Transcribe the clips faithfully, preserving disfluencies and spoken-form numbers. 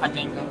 Nakajoin ka.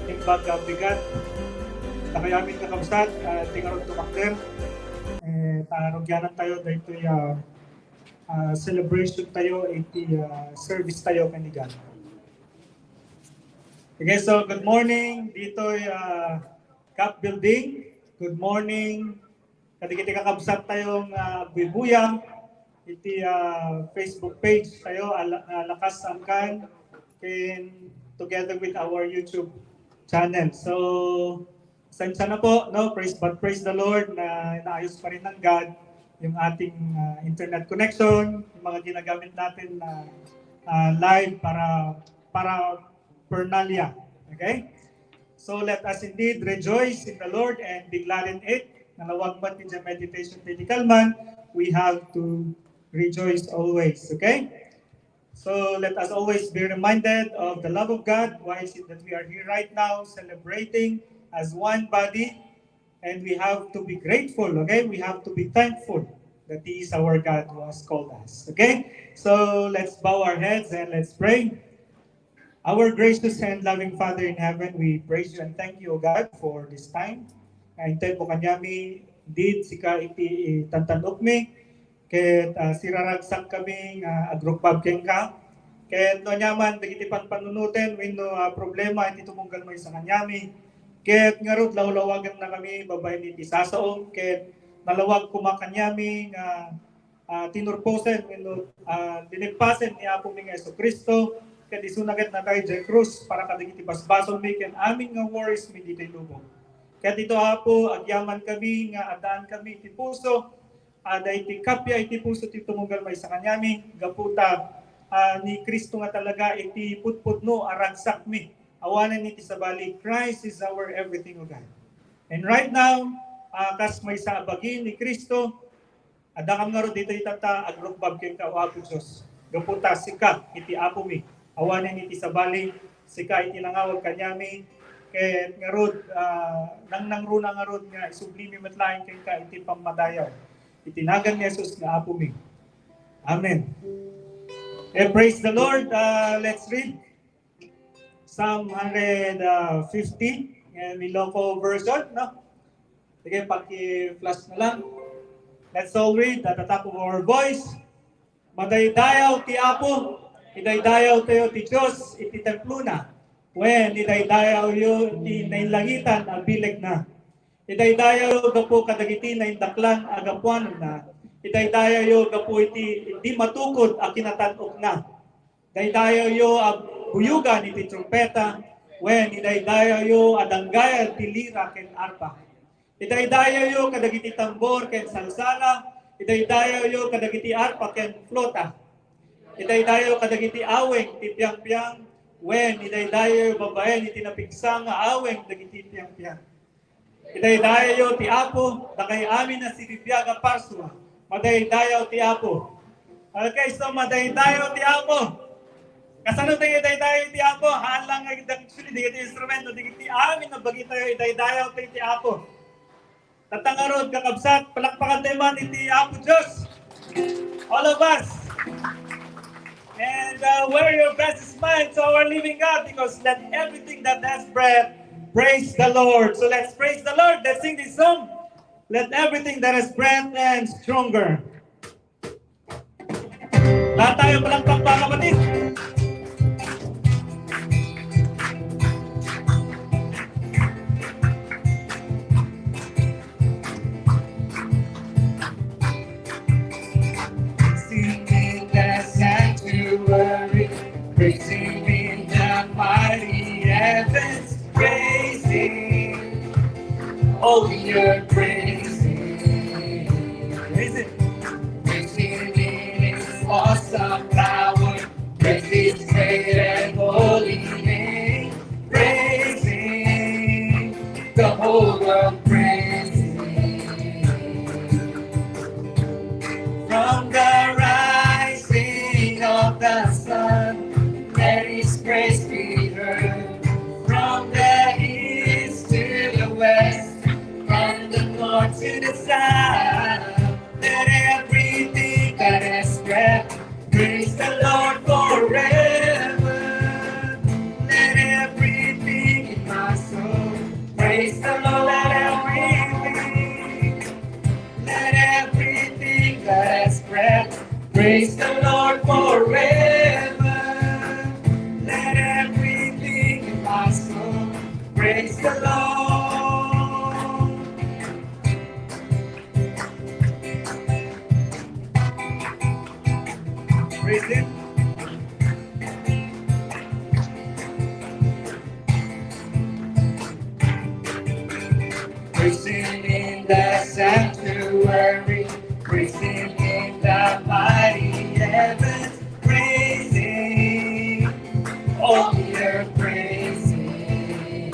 Imbag nga bigat. Dakayo amin kakabsat, ah, ti ngarud tumakder. Eh, ta rugianan tayo daytoy, ah, ah, celebration tayo iti, ah, service tayo ken ni God. Okay, so good morning ditoy, ah, CAP building. Good morning kadagiti kakabsat tayo nga agbuybuyang iti, ah, Facebook page tayo, a la-, a Lakas Angkan, ken together with our YouTube channel. So, pasensya na po, no? Praise, but praise the Lord na inaayos pa rin ng God yung ating, ah, internet connection, yung mga ginagamit natin na, ah, live para, para paraphernalia. Okay? So let us indeed rejoice in the Lord and be glad in it. Nalawag met idiay meditation ti kalman, we have to rejoice always, okay? So let us always be reminded of the love of God. Why is it that we are here right now celebrating as one body? And we have to be grateful, okay? We have to be thankful that He is our God who has called us, okay? So let's bow our heads and let's pray. Our gracious and loving Father in heaven, we praise you and thank you, O God, for this time. Nga inted mo kaniami, indeed, sika iti itantan-okmi, ket, ah, siraragsak kami nga agrukbab kenka. Ket no aniaman dagiti panpanunoten wenno, ah, problema iti tumunggal maysa kaniami, ket ngarud lawlawaganna kami babaen iti sasaom, ket nalawag koma kaniami nga ah, tinurposen wenno, ah, linippasen ni Apomi nga Jesu-Cristo, ket isuna ket natay idiay krus para kadagiti basbasolmi ken amin nga worries mi ditoy lubong. Ket ito, Apo, agyaman kami nga addaan kami iti puso, ah, daytoy kappia iti puso ti tumunggal maysa kaniami, gapu ta, ah, ni Cristo nga talaga iti pudpudno a ragsakmi, awanen iti sabali. Christ is our everything, O God. And right now, ah, kas maysa a bagi ni Cristo, adda kam ngarud ditoy tatta, agrukbab kenka, O Apo Dios. Gapu ta sika iti Apomi, awanen iti sabali, sika iti nangawag kaniami, ket ngarud, ah, nangnangruna ngarud nga isublimi met laeng kenka iti pammadayaw. Iti nagan ni Jesus nga Apomi. Amen. Eh, praise the Lord. Ah, let's read Psalm one hundred fifty, eh, Ilocano version, no? Sige, paki-flash na lang. Let's all read at the top of our voice. Madaydayaw ti Apo, idaydayaw tayo ti Dios iti templona. Wen, idaydayawyo ti nainlangitan a bilegna. Idaydayawyo gapu kadagiti naindaklan a gapuananna. Idaydayawyo gapu iti di matukod a kinatan-okna. Daydayawyo a buyogan iti trumpeta, wen, idaydayawyo a danggayan ti lira ken arpa. Idaydayawyo kadagiti tambor ken salsala, idaydayawyo kadagiti arpa ken flota. Idaydayaw kadagiti aweng ti piangpiang, wen, idaydayaw babaen iti napigsa nga aweng dagiti piangpiang. Idaydayayo ti Apo, dakay amin a sibibiag a parsua. Madaydayaw ti Apo. Okay, so madaydayaw ti Apo. Kasano tayo idaydayaw ti Apo? Haan lang nga actually, dagiti instrumento, dagiti amin a bagi tayo, idaydayaw tayo ti Apo. Tatta ngarud, kakabsat, palakpakan tayo man iti Apo Dios. All of us. And uh, where your best is mine to our living God, because let everything that has breath praise the Lord. So let's praise the Lord. Let's sing this song. Let everything that has breath and stronger. Lahat tayo, palakpak, mga kapatid. Sing in the sanctuary, praising in the mighty heavens, praising all the earth, praising. Praise it. Praising in his awesome power, praise his great and holy name, praising the whole world, praising. From the rising of the sun, let his praise be heard. From the east to the west, from the north to the south, let everything that has breath praise the Lord forever. Let everything in my soul praise the Lord. Let everything, let everything that has breath praise the Lord forever. Let everything in my soul praise the Lord. Praise him. Praise him in the sanctuary, praise him in the mighty heavens, praise him, all the earth praise him.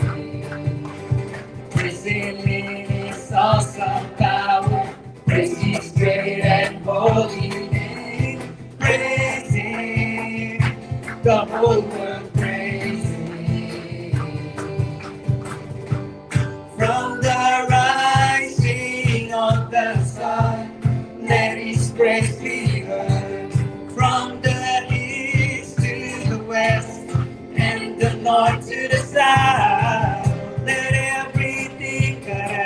Praise him in his awesome power, praise his great and holy name, praise him, the whole world praise him. From the rising of the sun, let his praise be heard. From the east to the west, and the north to the south, let everything that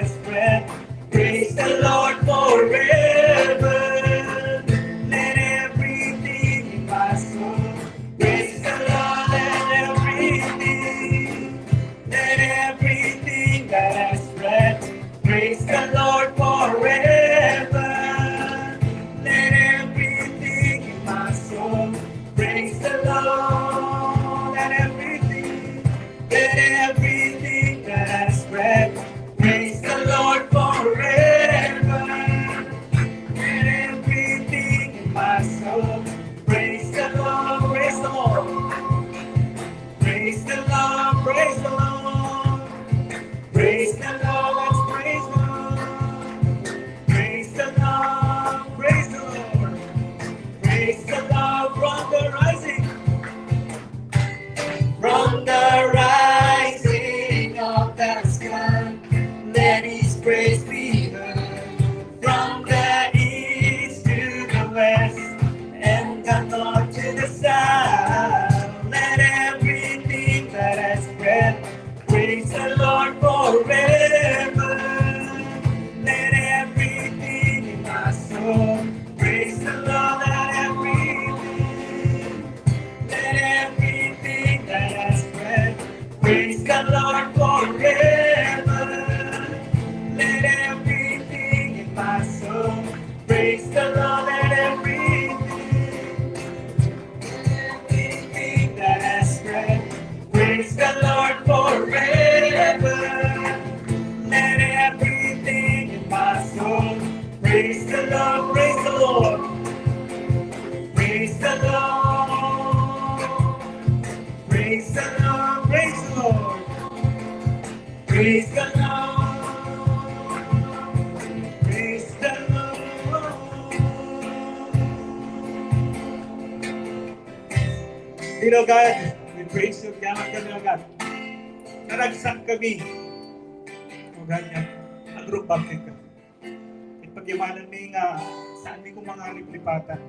Praise be heard from the east to the west and the north to the south. Let everything that has breath praise the Lord forever. Let everything in my soul praise the Lord. Let everything, let everything that has breath praise the Lord forever. Let everything in my soul praise the Lord. Let everything, let everything that has breath praise the Lord forever. Let everything in my soul praise the Lord. Praise the Lord. Praise the Lord. Praise the Lord. Praise the Lord. Praise the Lord. Praise the Lord. You know, God, we praise you. Kaya kami, O God. Naragsak kami. O God, nga, agrupbak ka. Ket pagyamananmi nga saanmi koma nga liplipatan.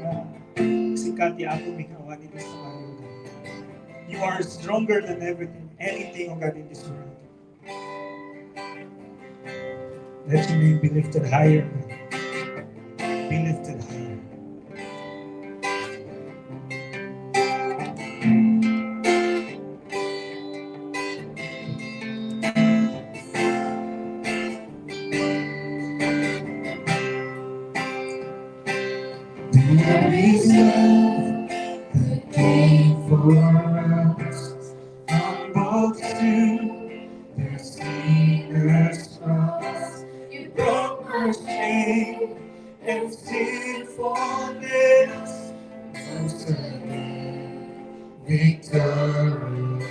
Ah, sika ti Apomi nga awan iti sumayo. You are stronger than everything, anything, O God, in this world. Let your name be lifted higher, God. Be lifted higher. There is love that came for us, humble to the sinner's cross. You broke my shame and sinfulness, rose again victorious.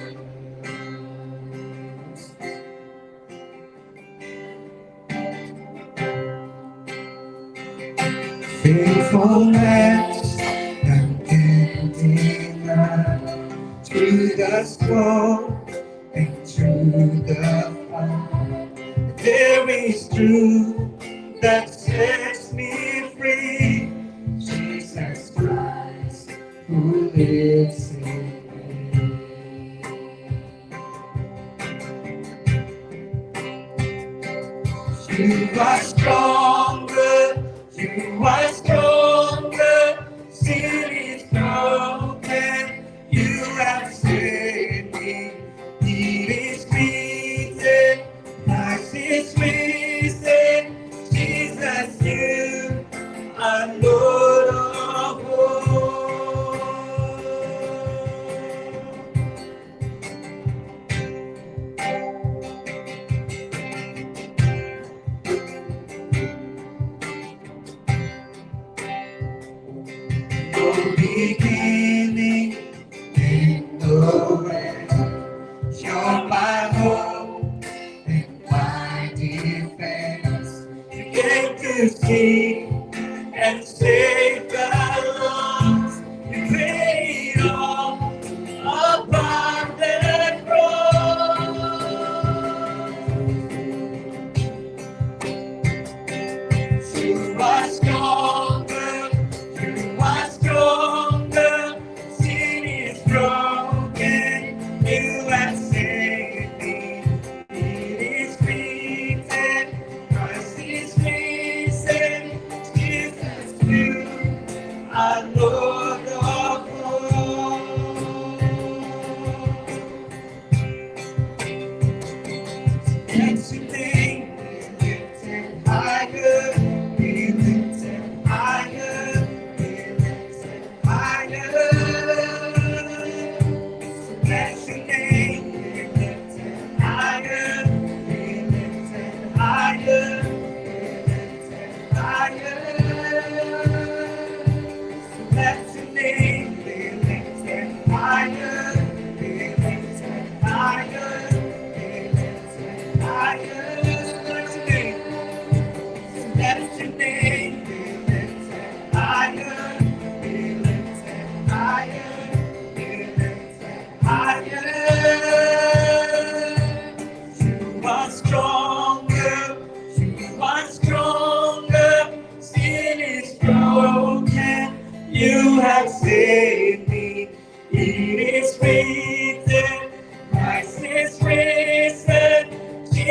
Faithfulness and tenderness to the soul and to the fire. There is truth that sets me free. Jesus Christ who lives in me. You are stronger, you are stronger. Sin is broken, you have saved me. It is written, Christ is risen. Jesus, you are Lord of all. No beginning and no end. You're my hope and my defense. You came to seek and save the lost. You paid it all upon the cross. You are stronger, you are stronger. Sin is broken, you have saved me. It is written, Christ is risen.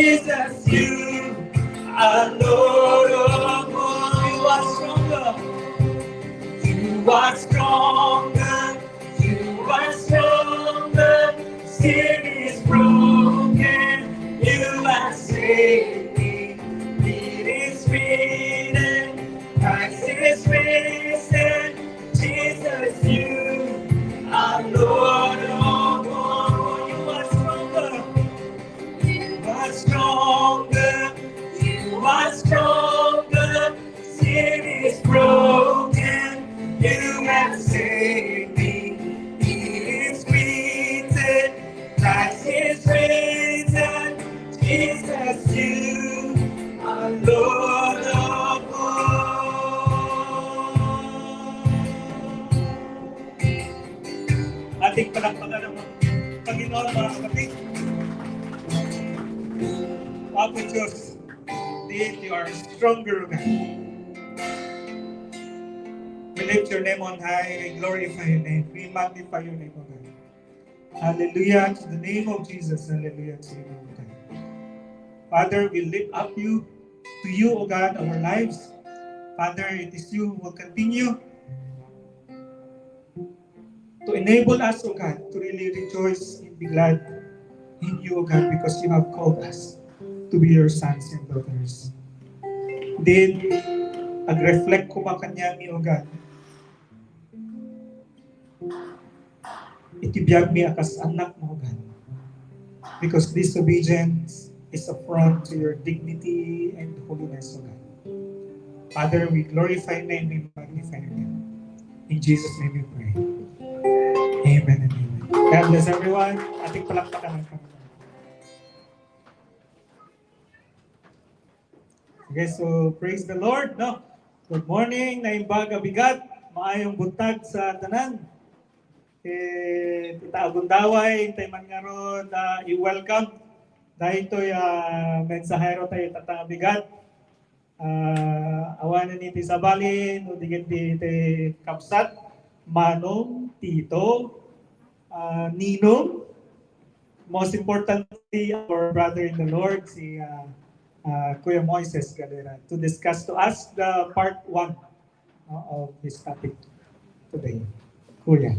Jesus, you are Lord of all. You are stronger. You are stronger. You are stronger. Sin is broken. You are saving. It is written. Christ is risen. Jesus, you are Lord of all. You are stronger. You are stronger. You are stronger. Sin is broken. You have saved me. It is written. Christ is risen. Jesus, you are Lord of all. Ating palakpakan ang Panginoon, mga kapatid. Apo Diyos, indeed, you are stronger, O God. We lift your name on high. We glorify your name. We magnify your name, O God. Hallelujah to the name of Jesus. Hallelujah to the name of God. Father, we lift up you to you, O God, our lives. Father, it is you who will continue to enable us, O God, to really rejoice and be glad in you, O God, because you have called us to be your sons and daughters. Then, ag-reflect ko makanya mi, O God, iti biag mi a kas anak mo, O God. Because disobedience is affront to your dignity and holiness, O God. Father, we glorify your name, we magnify your name. In Jesus' name we pray. Amen and amen. God bless everyone. Ating palakpakan ang Panginoon. Okay, so praise the Lord, no? Good morning, Naimbag a Bigat. Maayong buntag sa tanan. Eh, Tita Agundaway, intay man ngarud, ah, i-welcome. Daytoy, ah, mensahero tayo, Tata Bigat. Ah, awanen iti sabali, no, di ket di iti kabsat, Manong, Tito, ah, Ninong, most importantly, our brother in the Lord, si, ah, ah, Kuya Moises Galera, to discuss to us the part one, no, of this topic today. Kuya.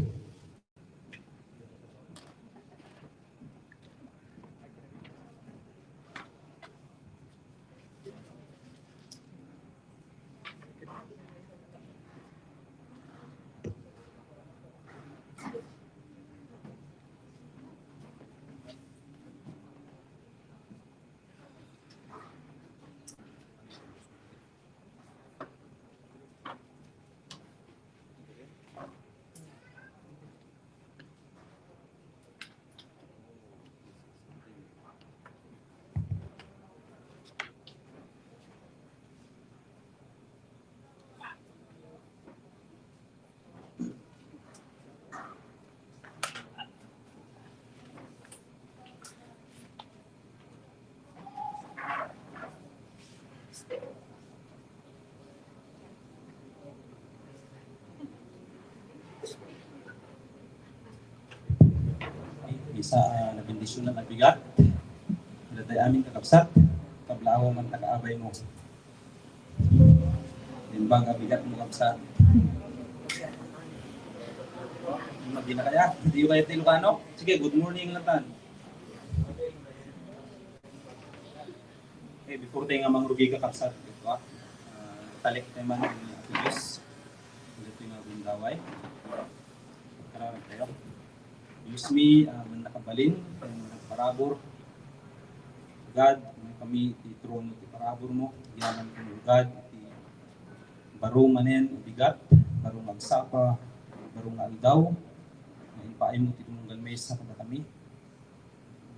Maysa a nabendisionan a bigat. Daytoy amin, kakabsat, kablaawam man ta kaabay mo. Naimbag a Bigat mo, kabsat. Mabina kaya? Di ba yung Ilocano? Sige, good morning, Nathan. Eh, before tayo nga mangrugi, kakabsat, di ba? Ah, talek tayo man ang Apo Diyos. Dito yung gundaway. Kararag tayo. Diyos mi, ah, mannakabalin, mannakaparabur. God, kami iti trono ti parabur mo. Yaman kami, God, iti baro manen a bigat, baro nga agsapa, baro nga aldaw, nga impaay mo ti tumunggal maysa kadakami.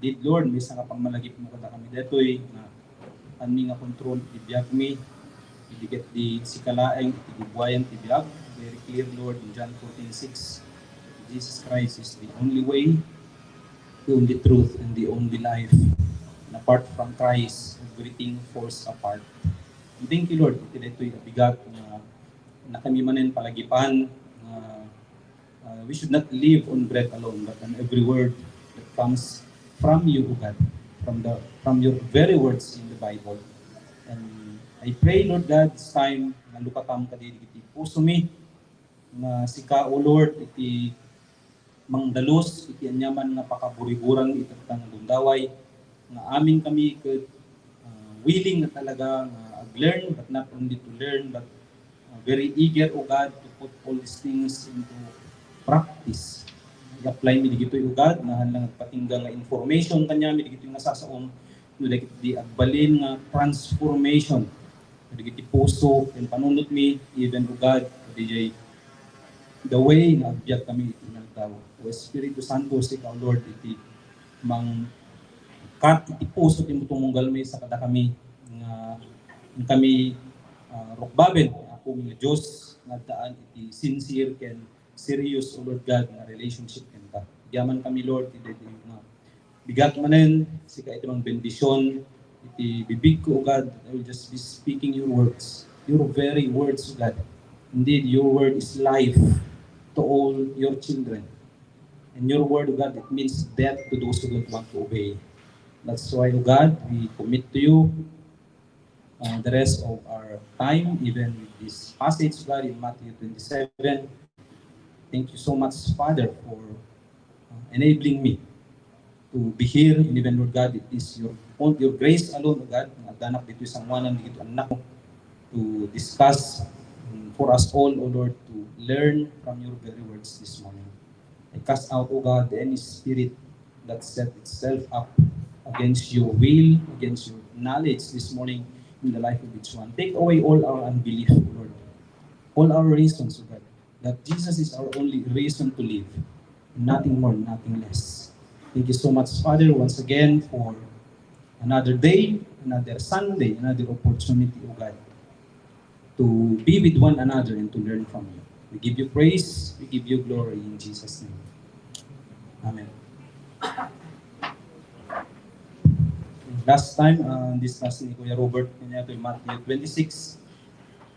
Did Lord, maysa nga pammalagip mo kadakami detoy nga anmi nga kontrol iti biag mi, idi ket di sika laeng iti gubuayan ti biag. Very clear, Lord, in John fourteen six, Jesus Christ is the only way, the only truth, and the only life. And apart from Christ, everything falls apart. And thank you, Lord, iti daytoy a bigat nga nakami manen palagipan nga, uh, we should not live on bread alone, but on every word that comes from you, O God. from the from your very words in the Bible. And I pray, Lord God, this time nga lukatam kadi dagiti pusomi, nga sika, O Lord, iti mangdalus iti aniaman nga pakaburiburang iti tattang gundaway, nga amin kami ket, ah, willing nga talaga nga ag-learn, but not only to learn, but, ah, very eager, O God, to put all these things into practice. I-apply mi digitoy, O God, nga haan lang agpatingga nga information kaniami digitoy nga sasaom, no dagiti agbalin nga transformation dagiti puso ken panunotmi, even, O God, kadijay the way nga agbiag kami iti inaldaw. O Espiritu Santo, sika, O Lord, iti mangkat iti puso ti tumunggal maysa kadakami nga kami, ah, rukbaben, Apo mi nga Dios, nga addaan iti sincere ken serious, O Lord God, nga relationship kenka. Agyaman kami, Lord, iti daytoy nga bigat manen, sika iti mangbendision iti bibigko, O God, that I will just be speaking your words, your very words, O God. Indeed, your word is life to all your children. And your word, O God, it means death to those who don't want to obey. That's why, O God, we commit to you, uh, the rest of our time, even with this passage, God, in Matthew twenty-seven. Thank you so much, Father, for, uh, enabling me to be here. And even, Lord God, it is your, your grace alone, O God, nga addanak ditoy sangoanan dagiti annakmo to discuss, um, for us all, O Lord, to learn from your very words this morning. I cast out, O God, any spirit that set itself up against your will, against your knowledge this morning in the life of each one. Take away all our unbelief, O Lord. All our reasons, O God, that Jesus is our only reason to live. Nothing more, nothing less. Thank you so much, Father, once again for another day, another Sunday, another opportunity, O God, to be with one another and to learn from you. We give you praise, we give you glory in Jesus' name. Amen. Last time, uh, discuss ni Kuya Robert kaniadto yung Matthew twenty-six.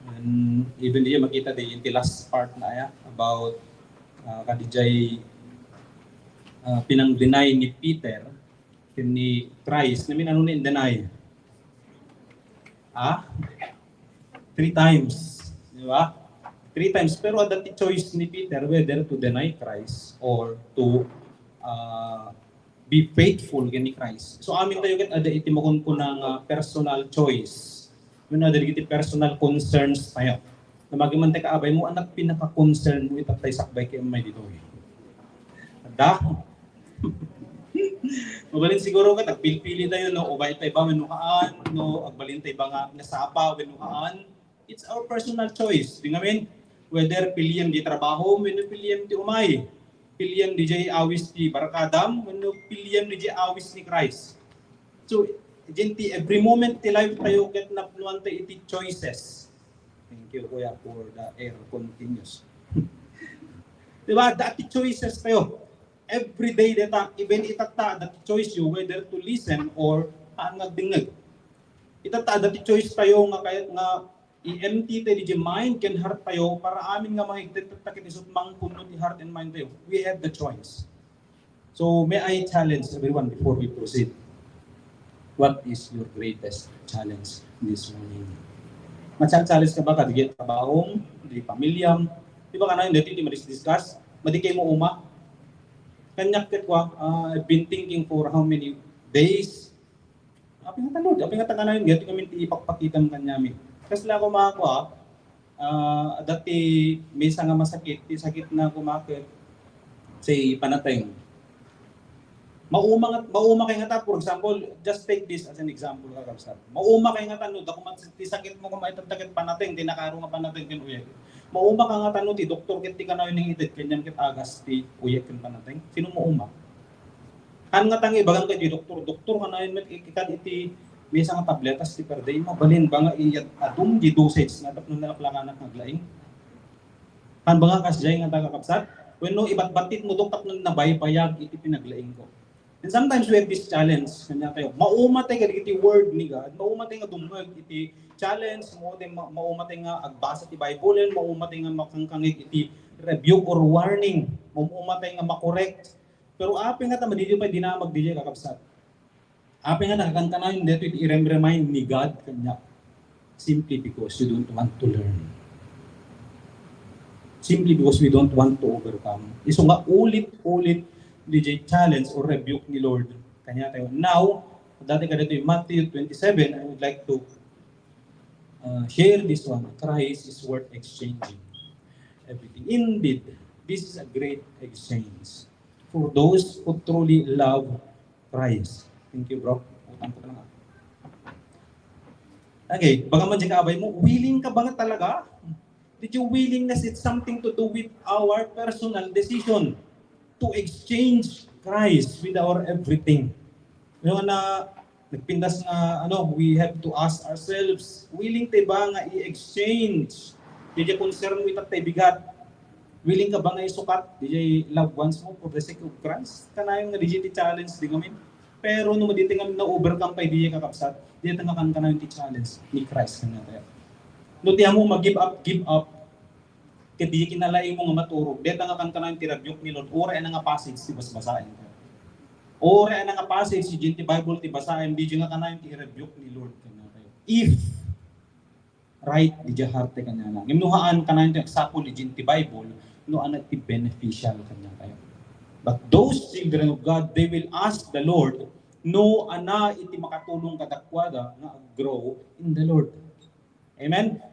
And even di makita di yung last part na aya about, uh, kadijay, uh, pinang-deny ni Peter ken ni Christ. Namin ano ni deny? Ah? Three times. Di ba? Three times. Pero adda ti choice ni Peter whether to deny Christ or to, uh, be faithful ken ni Christ. So, amin tayo ket adda iti makunkuna nga personal choice. Wenno adda iti personal concerns tayo. Na magiman tayo kaabay mo, anak, pinaka-concern mo, itattay sakbay kayo may ditoy. Adda? Mabalin siguro ket agpilpili tayo, no? Ubay tayo ba wenno haan, no? Agbalin tayo ba nga nasapa wenno haan? It's our personal choice. Di ngamin, whether piliem di trabaho, wenno piliem ti umay. Piliem di jay awis ti barkadam, wenno piliem di jay awis ni Christ. So, diyan ti every moment ti life tayo ket napnuan tayo iti choices. Thank you, Kuya, for the air continuous. Di ba? Dati choices tayo. Every day data, even itatta, that choice you whether to listen or haan nga agdingngeg. Itatta, dati choice tayo nga kayat nga i-empty tayo di mind ken heart tayo para amin nga mahigdit takit isut mangpunno ti heart and mind tayo. We have the choice. So, may I challenge everyone before we proceed? What is your greatest challenge this morning? Ma-challenge ka ba? Kadi trabaho, di pamilya, di ba kanayon dati di madis-discuss? Madi kay mo uma? Kanyak ket kwa, uh, I've been thinking for how many days. Apay nga talod, apay nga taganayon, gati kami ti ipakpakitam kanyami. Kasla ko mga kwa, ah, dati maysa nga masakit, ti sakit na kumaket, say, panateng. Mauma nga, mauma kay nga ta, for example, just take this as an example, kakabsat. Mauma kay nga ta, no, da kumat-, ti sakit mo kumaitagtaket panateng, ti nakaro nga panateng ken uyek. Mauma ka nga ta, no, ti doktor ket ti kanayon nga ited, kanyam ket agas ti uyek ken panateng. Sino mauma? Haan nga ta nga ibagan kadagiti doktor, "Doktor, kanayon met ikan iti maysa nga tabletas ti per day, mabalin ba nga iyat-, adun di dosage na tapno nalaplakanak nga aglaing?" Haan ba nga kasdiay nga ta, kakabsat? Wenno ibatbatit mo, "Dok, tapno nabaybayag iti pinaglaingko." And sometimes we have this challenge, kanya tayo, mauma tayo kadagiti word ni God, mauma tayo nga dumngeg iti challenge, mauma tayo, ma-, mauma tayo nga agbasa ti Bible, mauma tayo nga makangkangeg iti rebuke or warning, mauma tayo nga makorek. Pero apay nga ta madidiyo pay dinamag didiay, kakabsat? Apay nga nakakankanayon daytoy iti irem-remind ni God kaniak? Simply because you don't want to learn. Simply because we don't want to overcome. Isu nga ulit-ulit diay challenge or rebuke ni Lord kaniatayo. Now, adda kadaytoy Matthew twenty-seven, I would like to uh, share this one. Christ is worth exchanging everything. Indeed, this is a great exchange for those who truly love Christ. Thank you, bro. Utang ko talaga. Okay, baka man diyan ka abay mo, willing ka ba nga talaga? Did your willingness, it's something to do with our personal decision to exchange Christ with our everything. Yung na, nagpintas nga, ano, we have to ask ourselves, willing tayo ba nga i-exchange? Diay concern mo, itat tay bigat. Willing ka ba nga isukat diay loved ones mo for the sake of Christ? Kanayon nga diay ti challenge di ngamin. Pero no, dita nga na-overcome pay diay kakabsat, dita nga kankanayon ti challenge ni Christ kaniatayo. No, ti amo mag-give up, give up, ket diay kinalaing mo nga maturog, dita nga kankanayon ti rebuke ni Lord, uray ania nga passage ti basbasaen. Uray ania nga passage diay ti Bible ti basaem, diay nga kanayon ti rebuke ni Lord kaniatayo. If right diay heart ti kaniana. Ngem no haan, kanayon ti agsapul diay ti Bible, no ania ti beneficial kaniatayo. But those children of God, they will ask the Lord, no ania iti makatulong kadakuada nga ag-grow in the Lord. Amen?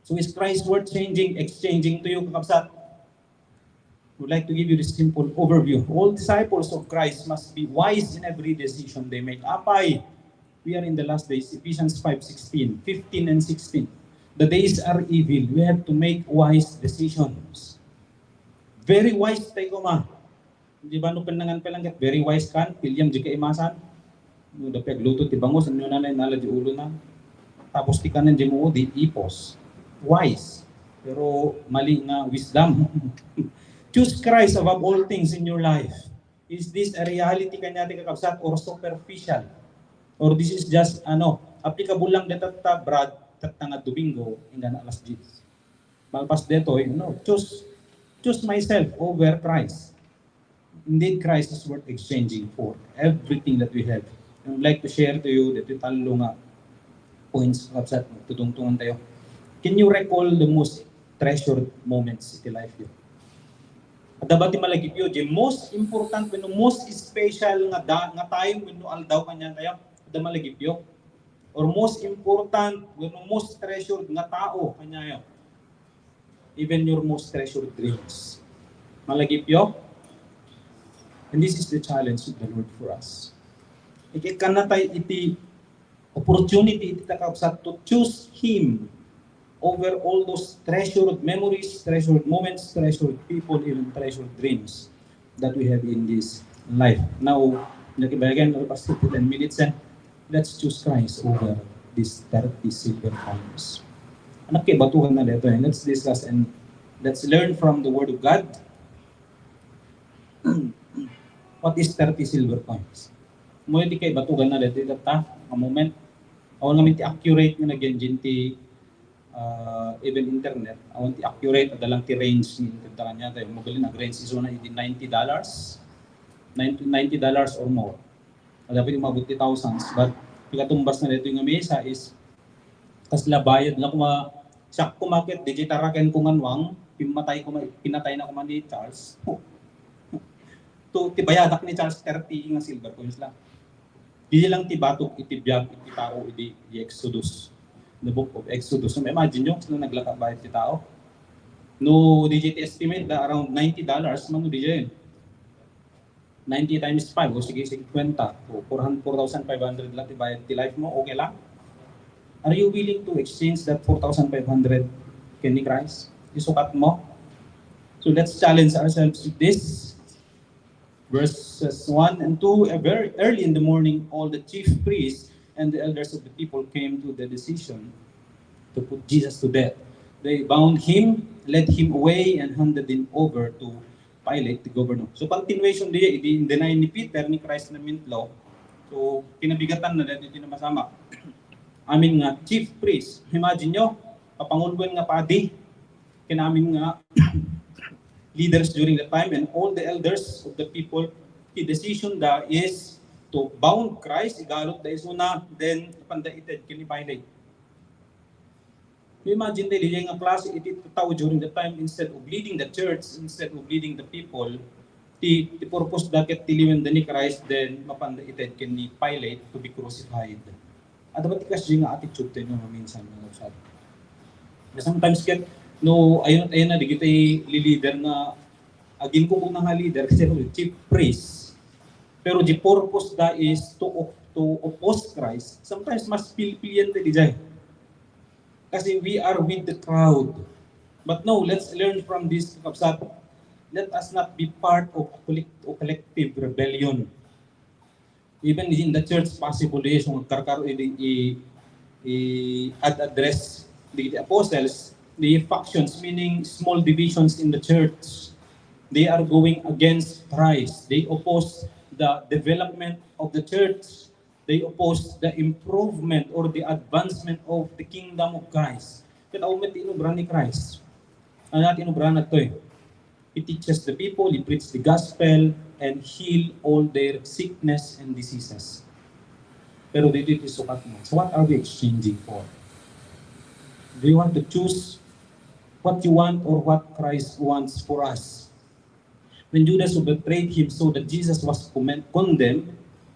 So is Christ worth changing, exchanging to you, kakabsat? I would like to give you this simple overview. All disciples of Christ must be wise in every decision they make. Apay, we are in the last days, Ephesians five sixteen, fifteen and sixteen. The days are evil. We have to make wise decisions. Very wise tayo, ma. Di ba, no, pinangan pa lang ket very wise kan, pilem diay kaimasan. No, da pagluto ti bangus, ania nanay nala diay ulona. Tapos ti kanen diay mo, di ipos. Wise. Pero mali nga wisdom. Choose Christ above all things in your life. Is this a reality kaniatayo, kakabsat, or superficial? Or this is just, ano, applicable lang dita ta, Brad, tatta nga Domingo, inggana alas diyes. Malpas daytoy, no, choose, choose myself over Christ. Indeed, Christ is worth exchanging for everything that we have. I would like to share to you daytoy tallo nga points, kakabsat, tutungtungan tayo. Can you recall the most treasured moments iti life yo? Adda ba ti malagipyo? The most important wenno most special nga da, nga time wenno aldaw kaniatayo? Adda malagipyo? Or most important wenno most treasured nga tao kaniayo? Even your most treasured dreams. Malagipyo? And this is the challenge of the Lord for us. Ikikkan na tayo iti opportunity iti ta, kakabsat, to choose Him over all those treasured memories, treasured moments, treasured people, even treasured dreams that we have in this life. Now, nakibayagan, pastor, ten minutes, and let's choose Christ over these thirty silver coins. Anak, kay batukan na dito, eh. Let's discuss and let's learn from the Word of God. What is thirty silver coins? Mo iti kay batukan na dito, ta, a moment. Awan namin ti accurate nga nagyan din ti uh, even internet, awan ti accurate, adda lang ti range ni internet kaniatayo. Mabalin ag-range isuna iti ninety dollars, ninety, ninety dollars or more. Adda pay umabot ti thousands, but pikatumbas na dito nga mesa is kasla bayad na kuma, siak kumakit, digital raken ko nga nuang, pimatay kuma, pinatay na kuma ni Charles. To, ti bayadak ni Charles, thirty nga silver coins lang. Didi lang ti batok iti biag iti tao idi, idi Exodus. The book of Exodus. So, imagine nyo, sino naglaka bayad ti tao? No, didi ti estimate da around ninety dollars man, no, didi. Ninety times five, o sige, fifty. O, four hundred, four thousand five hundred lang ti bayad ti life mo, okay lang? Are you willing to exchange that four thousand five hundred ken ni Christ? Isukat mo? So let's challenge ourselves with this. Verses one and two, "Very early in the morning, all the chief priests and the elders of the people came to the decision to put Jesus to death. They bound him, led him away, and handed him over to Pilate, the governor." So, continuation diay, idi in-deny ni Peter ni Christ nga mintlaw. So, kinabigatan na daytoy ti napasamak. Amin nga chief priest. Imagine nyo, kapanguloen nga padi, ken amin nga leaders during the time, and all the elders of the people, the decision da is to bound Christ, igalutda isuna, then napanda ited ken ni Pilate. You imagine, daydiay nga klase iti tao during the time, instead of leading the church, instead of leading the people, ti, ti purpose da ket ti liwenda ni Christ, then mapanda ited ken ni Pilate to be crucified. Adda ba ti kasdiay nga attitude tayo nga minsan, mga kapsat? Sometimes ket, no, ayun, ayun na, digiti leader nga, agin ko kuna nga leader, kasi chief priest. Pero the purpose da is to op-, to oppose Christ. Sometimes mas pilpilian tayo dijay. Kasi we are with the crowd. But no, let's learn from this, kapsat. Let us not be part of collect-, of collective rebellion. Even in the church, possible is kung karkaro i, i, i ad address the, the apostles, the factions, meaning small divisions in the church, they are going against Christ. They oppose the development of the church. They oppose the improvement or the advancement of the kingdom of Christ. Ket awan met ti inubra ni Christ. Ano ti inubra na toy? He teaches the people, he preaches the gospel, and heal all their sickness and diseases. Pero dito iti sukat mo. So what are we exchanging for? Do you want to choose what you want or what Christ wants for us? When Judas, who betrayed him, saw that Jesus was commend-, condemned,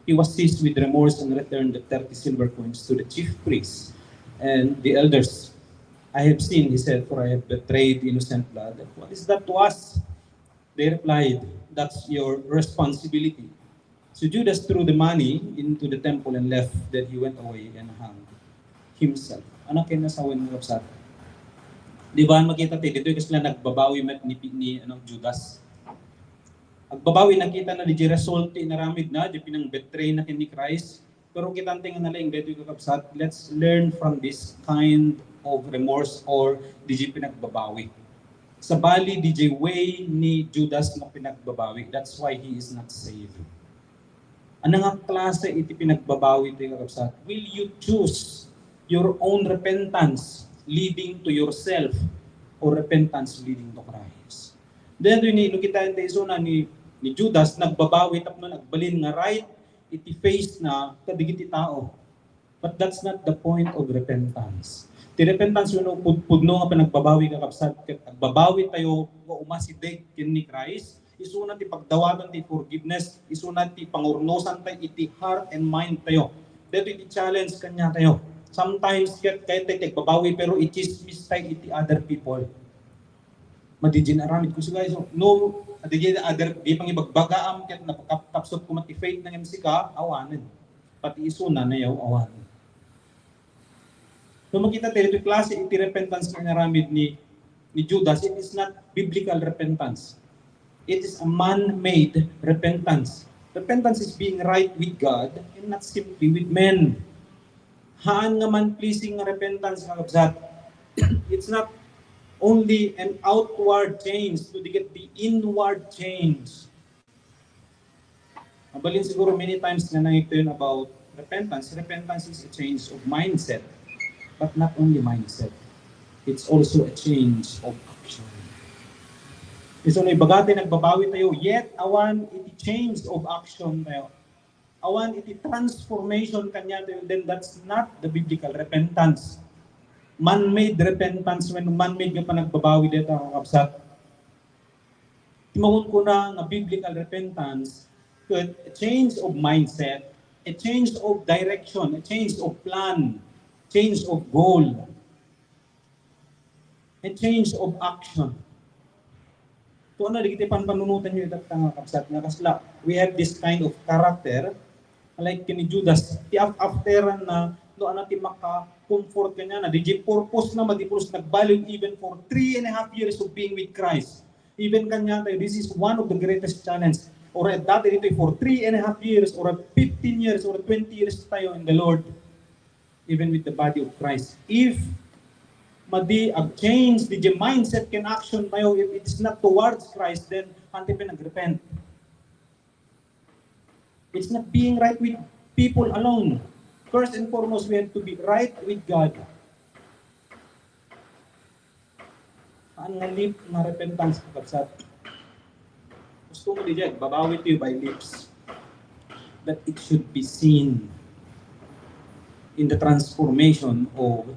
he was seized with remorse and returned the thirty silver coins to the chief priests and the elders. "I have sinned," he said, "for I have betrayed innocent blood. What is that to us?" They replied, "That's your responsibility." So Judas threw the money into the temple and left. Then he went away and hanged himself. Anak ken nasawen nga kapsat. Di ba, makita ti ditoy kasla nagbabawi met ni, ni, ano, Judas. Agbabawi, nakita na di result ti inaramid na, di pinang-betray na ken ni Christ. Pero kitante nga nalaing daytoy, kakabsat, let's learn from this kind of remorse or di pinagbabawi. Sabali, di way ni Judas nga pinagbabawi. That's why he is not saved. Ano nga klase iti pinagbabawi ti, kakabsat? Will you choose your own repentance leading to yourself or repentance leading to Christ? Then, ni, no kita iti isuna ni, ni Judas, nagbabawi tapno agbalin nga right iti face na kadagiti tao. But that's not the point of repentance. Ti repentance, wenno pud-, pudno nga panagbabawi, kakabsat, ket agbabawi tayo nga umasideg ken ni Christ, isuna ti pagdawatan ti forgiveness, isuna ti pangurnosan tayo iti heart and mind tayo. Daytoy ti challenge kaniatayo. Sometimes, ket kayat tayo ti agbabawi, pero ichismis tayo iti other people. Madi diay aramid ko, sige, so, no, adi diay other, di pangibagbagaam, ket napakapsut ko met ti faith ng M C K, awanen. Pati isuna, nayaw-awanen. So, makita tayo, iti klase iti repentance nga inaramid ni, ni Judas, it is not biblical repentance. It is a man-made repentance. Repentance is being right with God and not simply with men. Haan nga man-pleasing nga repentance, kakabsat. It's not only an outward change, kundi ket the inward change. Mabalin siguro many times nga nangituyon about repentance. Repentance is a change of mindset, but not only mindset. It's also a change of action. Isu no ibagate nagbabawi tayo, yet awan iti change of action tayo. Awan iti transformation kaniatayo, then that's not the biblical repentance. Man-made repentance, wenno man-made nga panagbabawi dayta, kakabsat. Ti makunkuna nga biblical repentance, ket a change of mindset, a change of direction, a change of plan, change of goal, a change of action. Ito na, dagiti panpanunotan niyo, ita nga kabsat, nga kasla, we have this kind of character, like ken ni Judas, ti af-, afteran na, no, ano ti maka-comfort kaniana, di purpose na, madi pulos nagbaliw even for three and a half years of being with Christ. Even kaniatayo, this is one of the greatest challenge. Or dati dito for three and a half years, or fifteen years, or twenty years tayo in the Lord, even with the body of Christ. If madi ag-change di mindset ken action tayo, if it's not towards Christ, then haan ti pinag-repent. It's not being right with people alone. First and foremost, we have to be right with God. Haan nga leap nga repentance, kakabsat. Gusto mo di dyan, babawi tayo by leaps. that it should be seen in the transformation of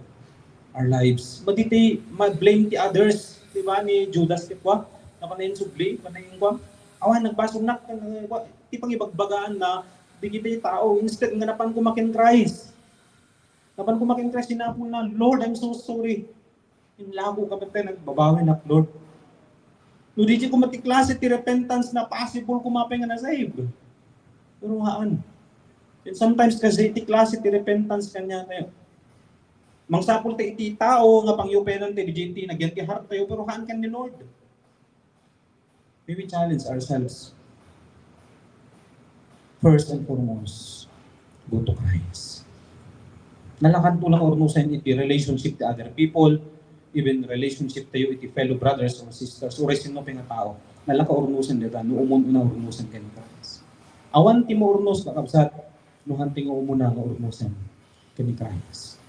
our lives. Madi ti ma-blame ti others, di ba, ni Judas ti kua? Napan na insubli, napan na inkuan. Awan, nagbasol na, ti pangibagbagaan na, di kita tao, instead nga napan kumakin Christ. Napan kumakin Christ, sinapol na, "Lord, I'm so sorry." Inlako ka pay, nagbabawi nak, Lord. No, di ko mati klase ti repentance na possible ko mapay nga na-save. Pero haan. And sometimes kasi ti klase ti repentance kanya tayo. Mangsapul tayo iti tao nga pangyupenan tayo, di ti nagyan ti heart tayo, pero haan kan ni Lord. May we challenge ourselves? First and foremost, go to Christ. Nalakad to lang urnusan iti relationship ti other people, even relationship tayo iti fellow brothers or sisters, or sino pa nga tao. Nalaka urnusan dita, no umon una urnusan ken Christ. Awan ti maurnos, kakabsat, no haan ti nga umuna nga urnusan ken ni Christ.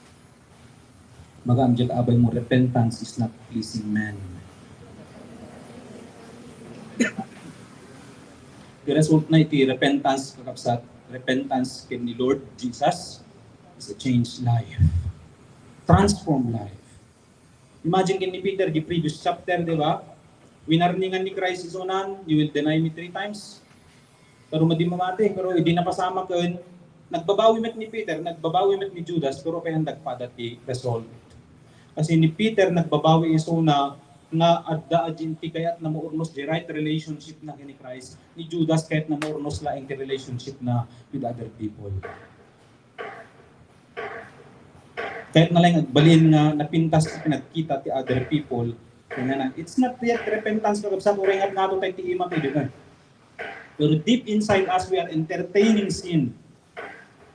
Maga, amjad abay mo, repentance is not pleasing man. Ti result na iti repentance, kakabsat, repentance ken ni Lord Jesus is a changed life. Transformed life. Imagine ken ni Peter, di previous chapter, di ba? Winarningan ni Christ isunan, "You will deny me three times." Pero madi mamati, pero idi napasamak ken, nagbabawi met ni Peter, nagbabawi met ni Judas, pero kayat dagpada ti result. Kasi ni Peter nagbabawi isuna nga adda a Gentile kayatna maurnos ti right relationship na ken ni Christ. Ni Judas kayatna maurnos laeng ti relationship na with other people. Kayatna laeng agbalin nga napintas ti pinagkita ti other people. Kaya na, it's not yet repentance, kakabsat, uray nga nato tayo ti ima tayo, di ba? Pero deep inside us, we are entertaining sin.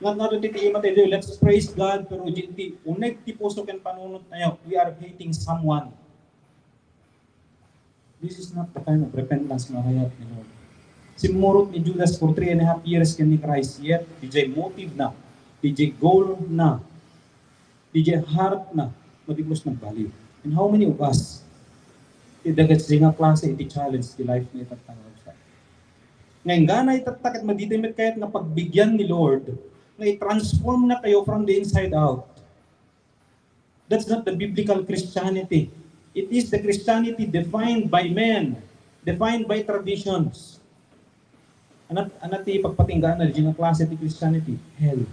Nga nato ti, ti ima tayo, let's praise God, pero di ti uneg ti puso ken panunot tayo, we are hating someone. This is not the kind of repentance nga kayat ni Lord. Simmurot ni Judas for three and a half years ken ni Christ, yet, di jay motive na, di jay goal na, di jay heart na, madi pulos nagbaliw. And how many of us, ti dagiti nga klase iti challenge ti life na itattang. Nga inggana itatta ket madi tayo met kayat nga pagbigyan ni Lord, nga i-transform na tayo from the inside out. That's not the biblical Christianity. It is the Christianity defined by men, defined by traditions. Anat, anat ti pagpatinggaan na di nga klase ti Christianity? Hell.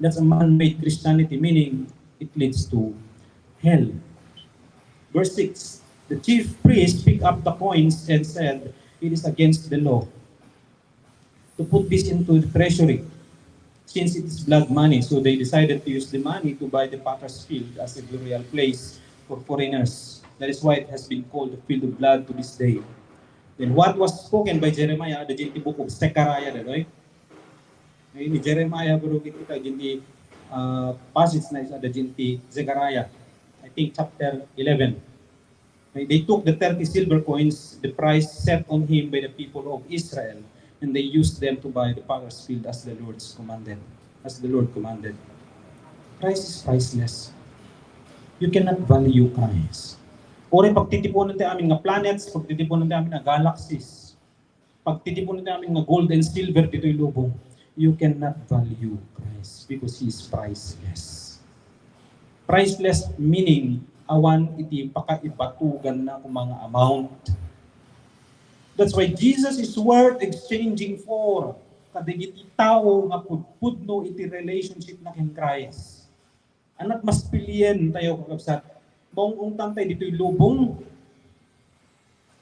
That's a man-made Christianity, meaning it leads to hell. Verse six, the chief priests picked up the coins and said, "It is against the law to put this into the treasury, since it is blood money." So they decided to use the money to buy the potter's field as a burial place for foreigners. That is why it has been called the field of blood to this day. Then what was spoken by Jeremiah, the Gentile book of Zechariah, that, right? Ni Jeremiah, pero kita, Gentile, uh, passage na is the Gentile Zechariah, I think chapter eleven. They took the thirty silver coins, the price set on him by the people of Israel, and they used them to buy the potter's field as the Lord's commanded, as the Lord commanded. Christ is priceless. You cannot value Christ. Uray pagtitipunan ti amin nga planets, pagtitipunan ti amin nga galaxies, pagtitipunan ti amin nga gold and silver ditoy lubong, you cannot value Christ because He is priceless. Priceless meaning, awan iti pakaibatugan na koma nga amount. That's why Jesus is worth exchanging for kadagiti tao nga pudpudno iti relationship na ken Christ. Anat mas pilien tayo, kakabsat? Maung-ungtan tayo ditoy lubong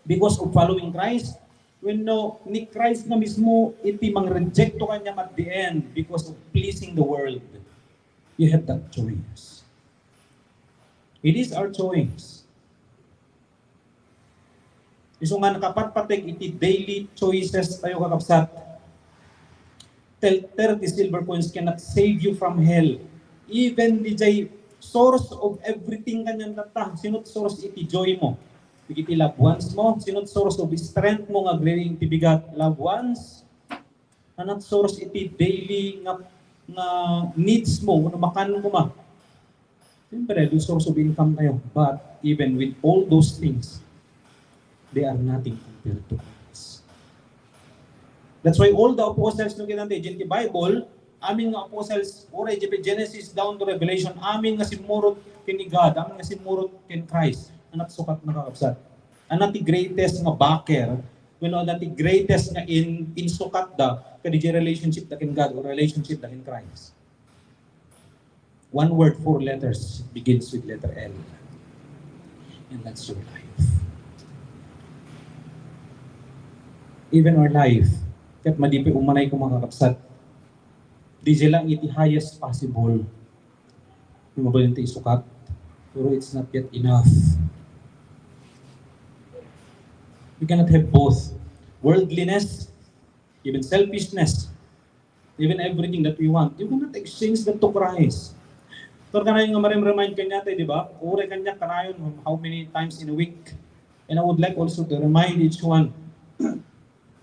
because of following Christ? Wenno ni Christ nga mismo iti mangreject to kaniam at the end because of pleasing the world? You have that choice. It is our choice. Isu nga nakapatpateg iti daily choices tayo, kakabsat. Tel-, thirty silver coins cannot save you from hell. Even di jay source of everything kaniam tatta, sino ti source iti joy mo? Dagiti loved ones mo? Sino ti source of strength mo nga agriing ti bigat? Loved ones? Anat source iti daily nga, nga needs mo, no makan koma? Siyempre, the source of income tayo. But even with all those things, they are nothing compared to Christ. That's why all the apostles, no, kita ti Bible, amin nga apostles, uray idiay Genesis down to Revelation, amin nga simmurot ken ni God, amin nga simmurot ken Christ. Ania ti sukat, mga kakabsat? Ania ti greatest nga backer, wenno ania ti greatest nga in, insukat da, kadi relationship da ken God or relationship da ken Christ? One word, four letters, begins with letter L. And that's your life. Even our life, ket madi pay umanay ko, mga kakabsat, di lang iti highest possible. Yung mabalin ti isukat, pero it's not yet enough. We cannot have both worldliness, even selfishness, even everything that we want. You cannot exchange that to Christ. Pero kanayon nga ma-remind kaniatayo, di ba? Uray kaniak kanayon how many times in a week. And I would like also to remind each one,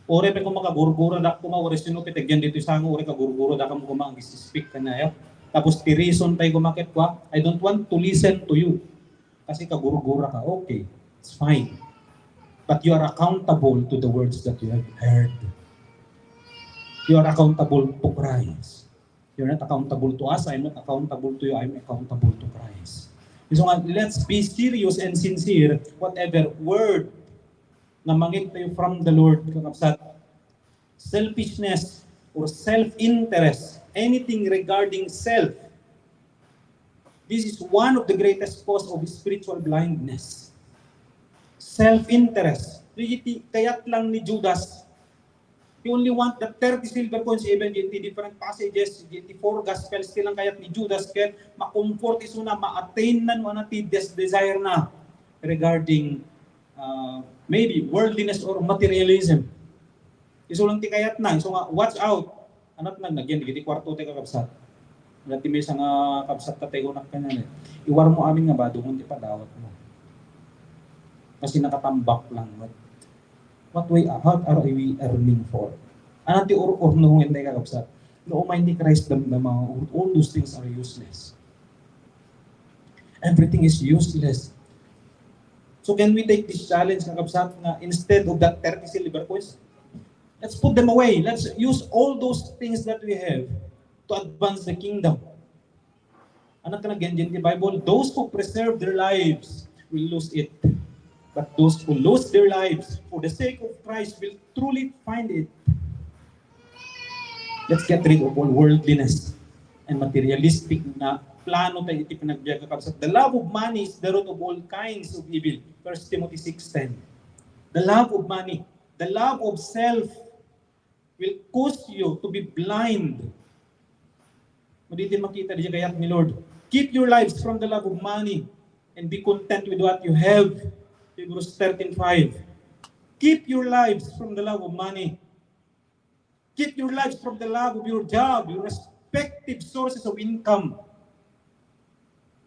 uray pay ko makagurgura da kuma, uray sino pay ti agyan ditoy sango, uray kagurgura da kam kuma, ag-speak kaniayo. Tapos ti reason pay kuma ket kua, I don't want to listen to you. Kasi kagurgura ka, okay, it's fine. But you are accountable to the words that you have heard. You are accountable to Christ. You're not accountable to us. I'm not accountable to you. I'm accountable to Christ. So nga, let's be serious and sincere, whatever word nga mangegtayo from the Lord, kakabsat. Selfishness or self-interest, anything regarding self, this is one of the greatest cause of spiritual blindness. Self-interest. Iti kayat lang ni Judas. He only want the thirty silver coins, even in the different passages, in the four gospels, ti lang kayat ni Judas ket ma-comfort isuna, ma-attain na no ania ti des-, desire na regarding, uh, maybe worldliness or materialism. Isu lang ti kayat na. Isu nga, watch out. Ania ti nagnagian dagiti kuarto ti kakabsat? Ania ti maysa nga kabsat ta ti kunak kaniana, eh, iwarmo amin nga badongen ti padawatmo. Kasi nakatambak lang met. What way, what are we earning for? Ania ti ur-, urno nga inday kakabsat? No umay ni Christ damdama, all those things are useless. Everything is useless. So can we take this challenge, kakabsat, nga instead of that thirty silver coins, let's put them away. Let's use all those things that we have to advance the kingdom. Ania ti nagnagian ti Bible? Those who preserve their lives will lose it. But those who lose their lives for the sake of Christ will truly find it. Let's get rid of all worldliness and materialistic na plano tayo iti panagbiag, kakabsat. The love of money is the root of all kinds of evil. First Timothy six ten. The love of money, the love of self will cause you to be blind. Madi ti makita diay kayat ni Lord. Keep your lives from the love of money and be content with what you have. Hebrews thirteen five. Keep your lives from the love of money. Keep your lives from the love of your job, your respective sources of income.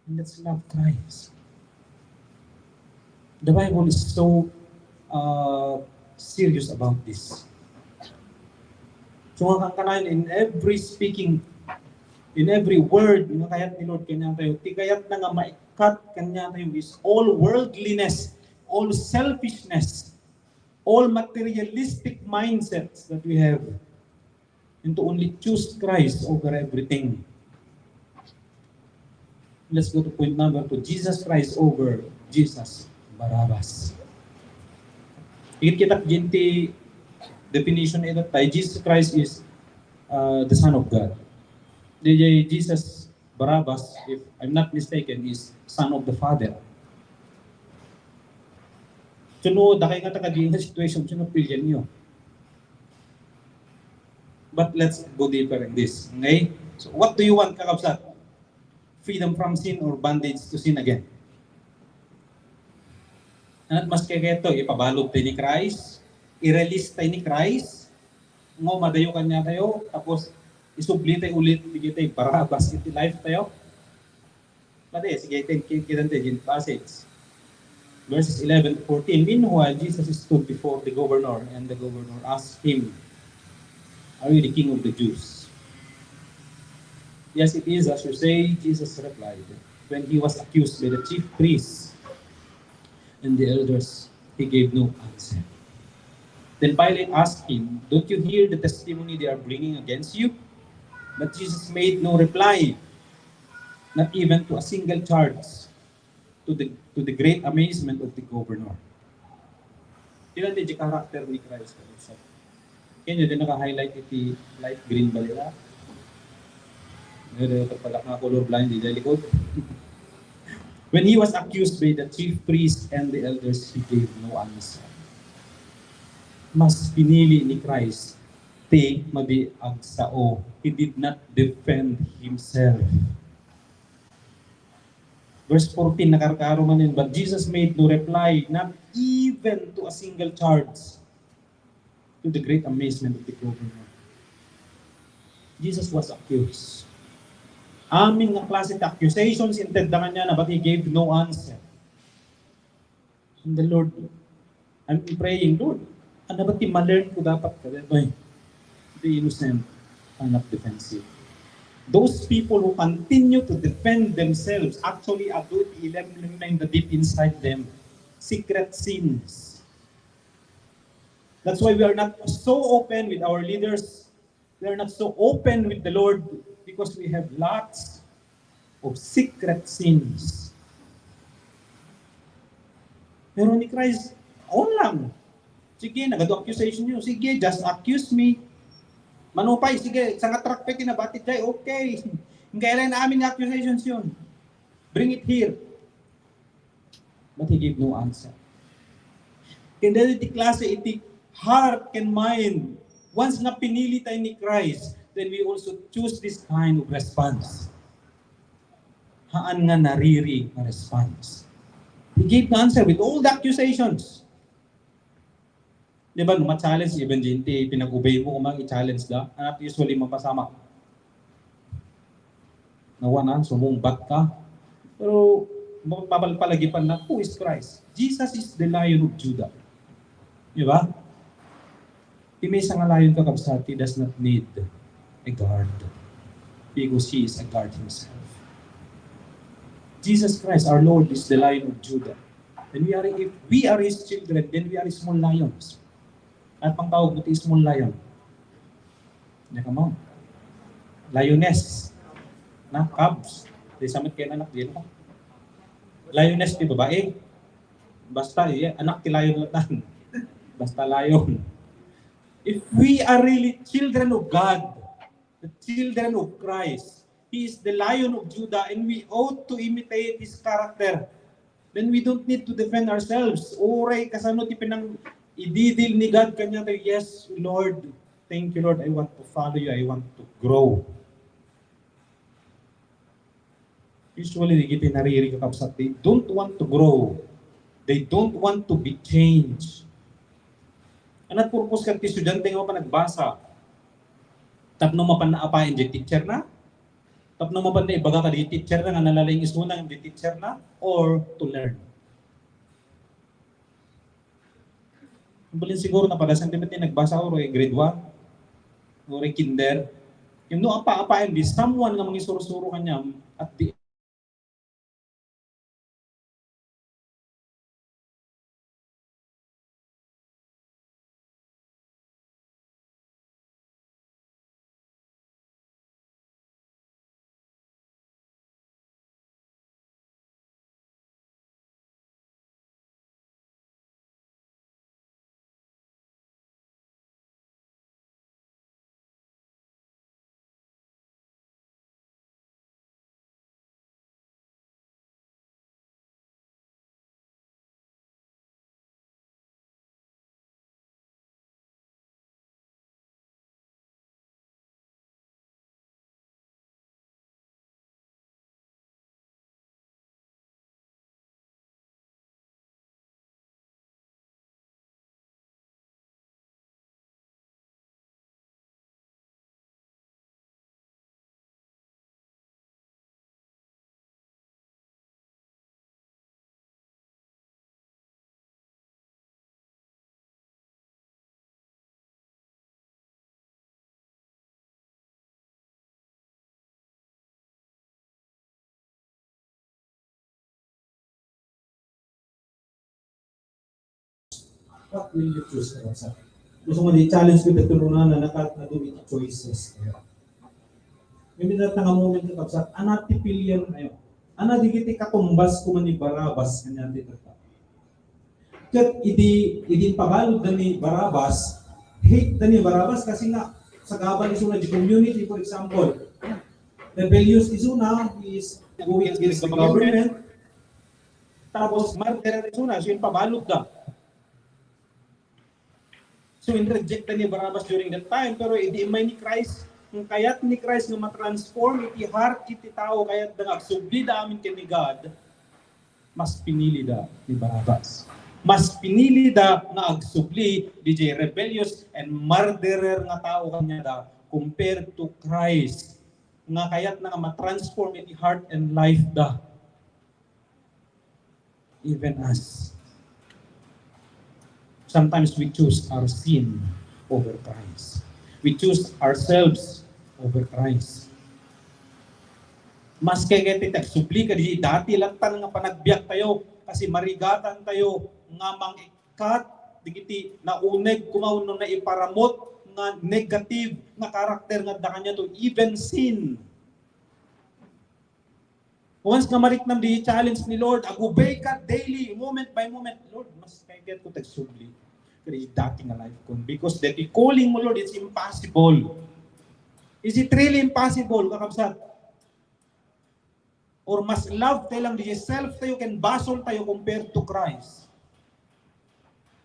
And let's love Christ. The Bible is so, uh, serious about this. So, nga kankanayon, in every speaking, in every word nga kayat ni Lord kaniatayo, ti kayatna nga maikat kaniatayo is all worldliness, all selfishness, all materialistic mindsets that we have, and to only choose Christ over everything. Let's go to point number two, Jesus Christ over Jesus Barabbas. Ikit kita diay definition ita, Jesus Christ is, uh, the Son of God. Diay Jesus Barabbas, if I'm not mistaken, is son of the Father. So, no, dakay nga ta kadi nga situation, sino pilianyo? But let's go deeper in this. Okay? So, what do you want, kakabsat? Freedom from sin or bondage to sin again? Ania ti mas kayatyo, ipabalud tayo ni Christ, i-release tayo ni Christ, nga madayo kaniatayo, tapos isubli tayo ulit, dagiti Barabbas iti life tayo? Madi, sige, tin-, kin-, kitan tayo diay passage. Verses eleven to fourteen. Meanwhile, Jesus stood before the governor, and the governor asked him, "Are you the king of the Jews?" "Yes, it is, as you say," Jesus replied. When he was accused by the chief priests and the elders, he gave no answer. Then Pilate asked him, "Don't you hear the testimony they are bringing against you?" But Jesus made no reply, not even to a single charge, to the, to the great amazement of the governor. Diay character ni Christ, kabsat. Kayatyo, diay naka-highlight iti light green bala? Diay, diay, pagpadak nga color blind, diay likod. When he was accused by the chief priests and the elders, he gave no answer. Mas pinili ni Christ ti madi agsao. He did not defend himself. Verse fourteen, nakarkaro manen, "But Jesus made no reply, not even to a single charge, to the great amazement of the governor." Jesus was accused. Amin nga klase ti accusations intedda kaniana, but he gave no answer. And the Lord, I'm praying, "Lord, ania ti ma-learn ko dapat kadaytoy?" The innocent are not defensive. Those people who continue to defend themselves, actually, adu ti ilemlem nga deep inside them, secret sins. That's why we are not so open with our leaders. We are not so open with the Lord because we have lots of secret sins. Pero ni Christ, on lang. Sige, nagadu accusation niyo. Sige, just accuse me. Manupay, sige, sangatrak pay ti nabati diay, okay. Kailan amin nga accusations yun? Bring it here. But he gave no answer. Ken daytoy ti klase iti heart ken mind. Once nga pinili tayo ni Christ, then we also choose this kind of response. Haan nga nariri nga response. He gave no answer with all the accusations. Di ba, no, ma-challenge even diay ti pinag-obey mo, kung mang i-challenge da, anak, usually mapasamak. Nawanan, sumungbat ka. Pero, mapapalagipan na, who is Christ? Jesus is the Lion of Judah. Di ba? Ti maysa nga lion, kakabsat, he does not need a guard because he is a guard himself. Jesus Christ, our Lord, is the Lion of Judah. And we are, if we are His children, then we are small lions. Ano pang tawag mo ti small lion? Diay kamo? Lioness. Na, cubs. Diay sa met kayo anak, diay na. Lioness ti babae. Basta, iya, anak ti lion latan. Basta lion. If we are really children of God, the children of Christ, He is the Lion of Judah, and we ought to imitate His character. Then we don't need to defend ourselves. Uray kasano ti pinang-ididil ni God kaniato, "Yes, Lord. Thank you, Lord. I want to follow you. I want to grow." Usually, dagiti nariri, kakabsat, they don't want to grow. They don't want to be changed. Ania ti purpose ket ti estudiante nga mapan nagbasa? Tapno mapan naapayan diay teacher na? Tapno mapan naibaga kadi teacher na nga nalaing isuna diay teacher na? Or to learn? Balin siguro napadasan ti met ti nagbasa, uray grade one, uray kinder. Ngem no apa-apayan diay someone nga mangisursuro kaniam at the What will you choose, kakabsat? Isu nga di challenge ko iti runana, nakat-, nadu iti choices. Mayat nga moment, kakabsat, ania ti piliantayo? Ania dagiti katumbas koma ni Barabas kaniayo ti tattao? Ket idi, idi impabaludda ni Barabas, hate da ni Barabas kasi nga, sagaba isuna di community, for example, rebellious isuna, he is going against the government. Tapos, martyr isuna, so impabaludda. So, in-reject da ni Barabas during that time, pero idi immay ni Christ, ang kayat ni Christ nga ma-transform iti heart iti tao, kayatda nga agsublida amin ken ni God, mas pinilida ni Barabas. Mas pinilida nga agsubli diay rebellious and murderer nga tao kaniada compared to Christ, nga kayatna nga ma-transform iti heart and life da. Even us. Sometimes we choose our sin over Christ. We choose ourselves over Christ. Maski ket ti agsubli kadi dati lattan nga panagbiagtayo, kasi marigatantayo nga mangikkat dagiti nauneg koma wenno naiparamut nga negative nga karakter nga adda kaniato, even sin. Once nga mariknam di challenge ni Lord, agubay ka daily, moment by moment. Lord, mas kayatko ti agsubli kadi dati nga life ko. Because that calling mo, Lord, it's impossible. Is it really impossible, kakabsat? Or mas love tayo lang di self tayo ken basol tayo compared to Christ?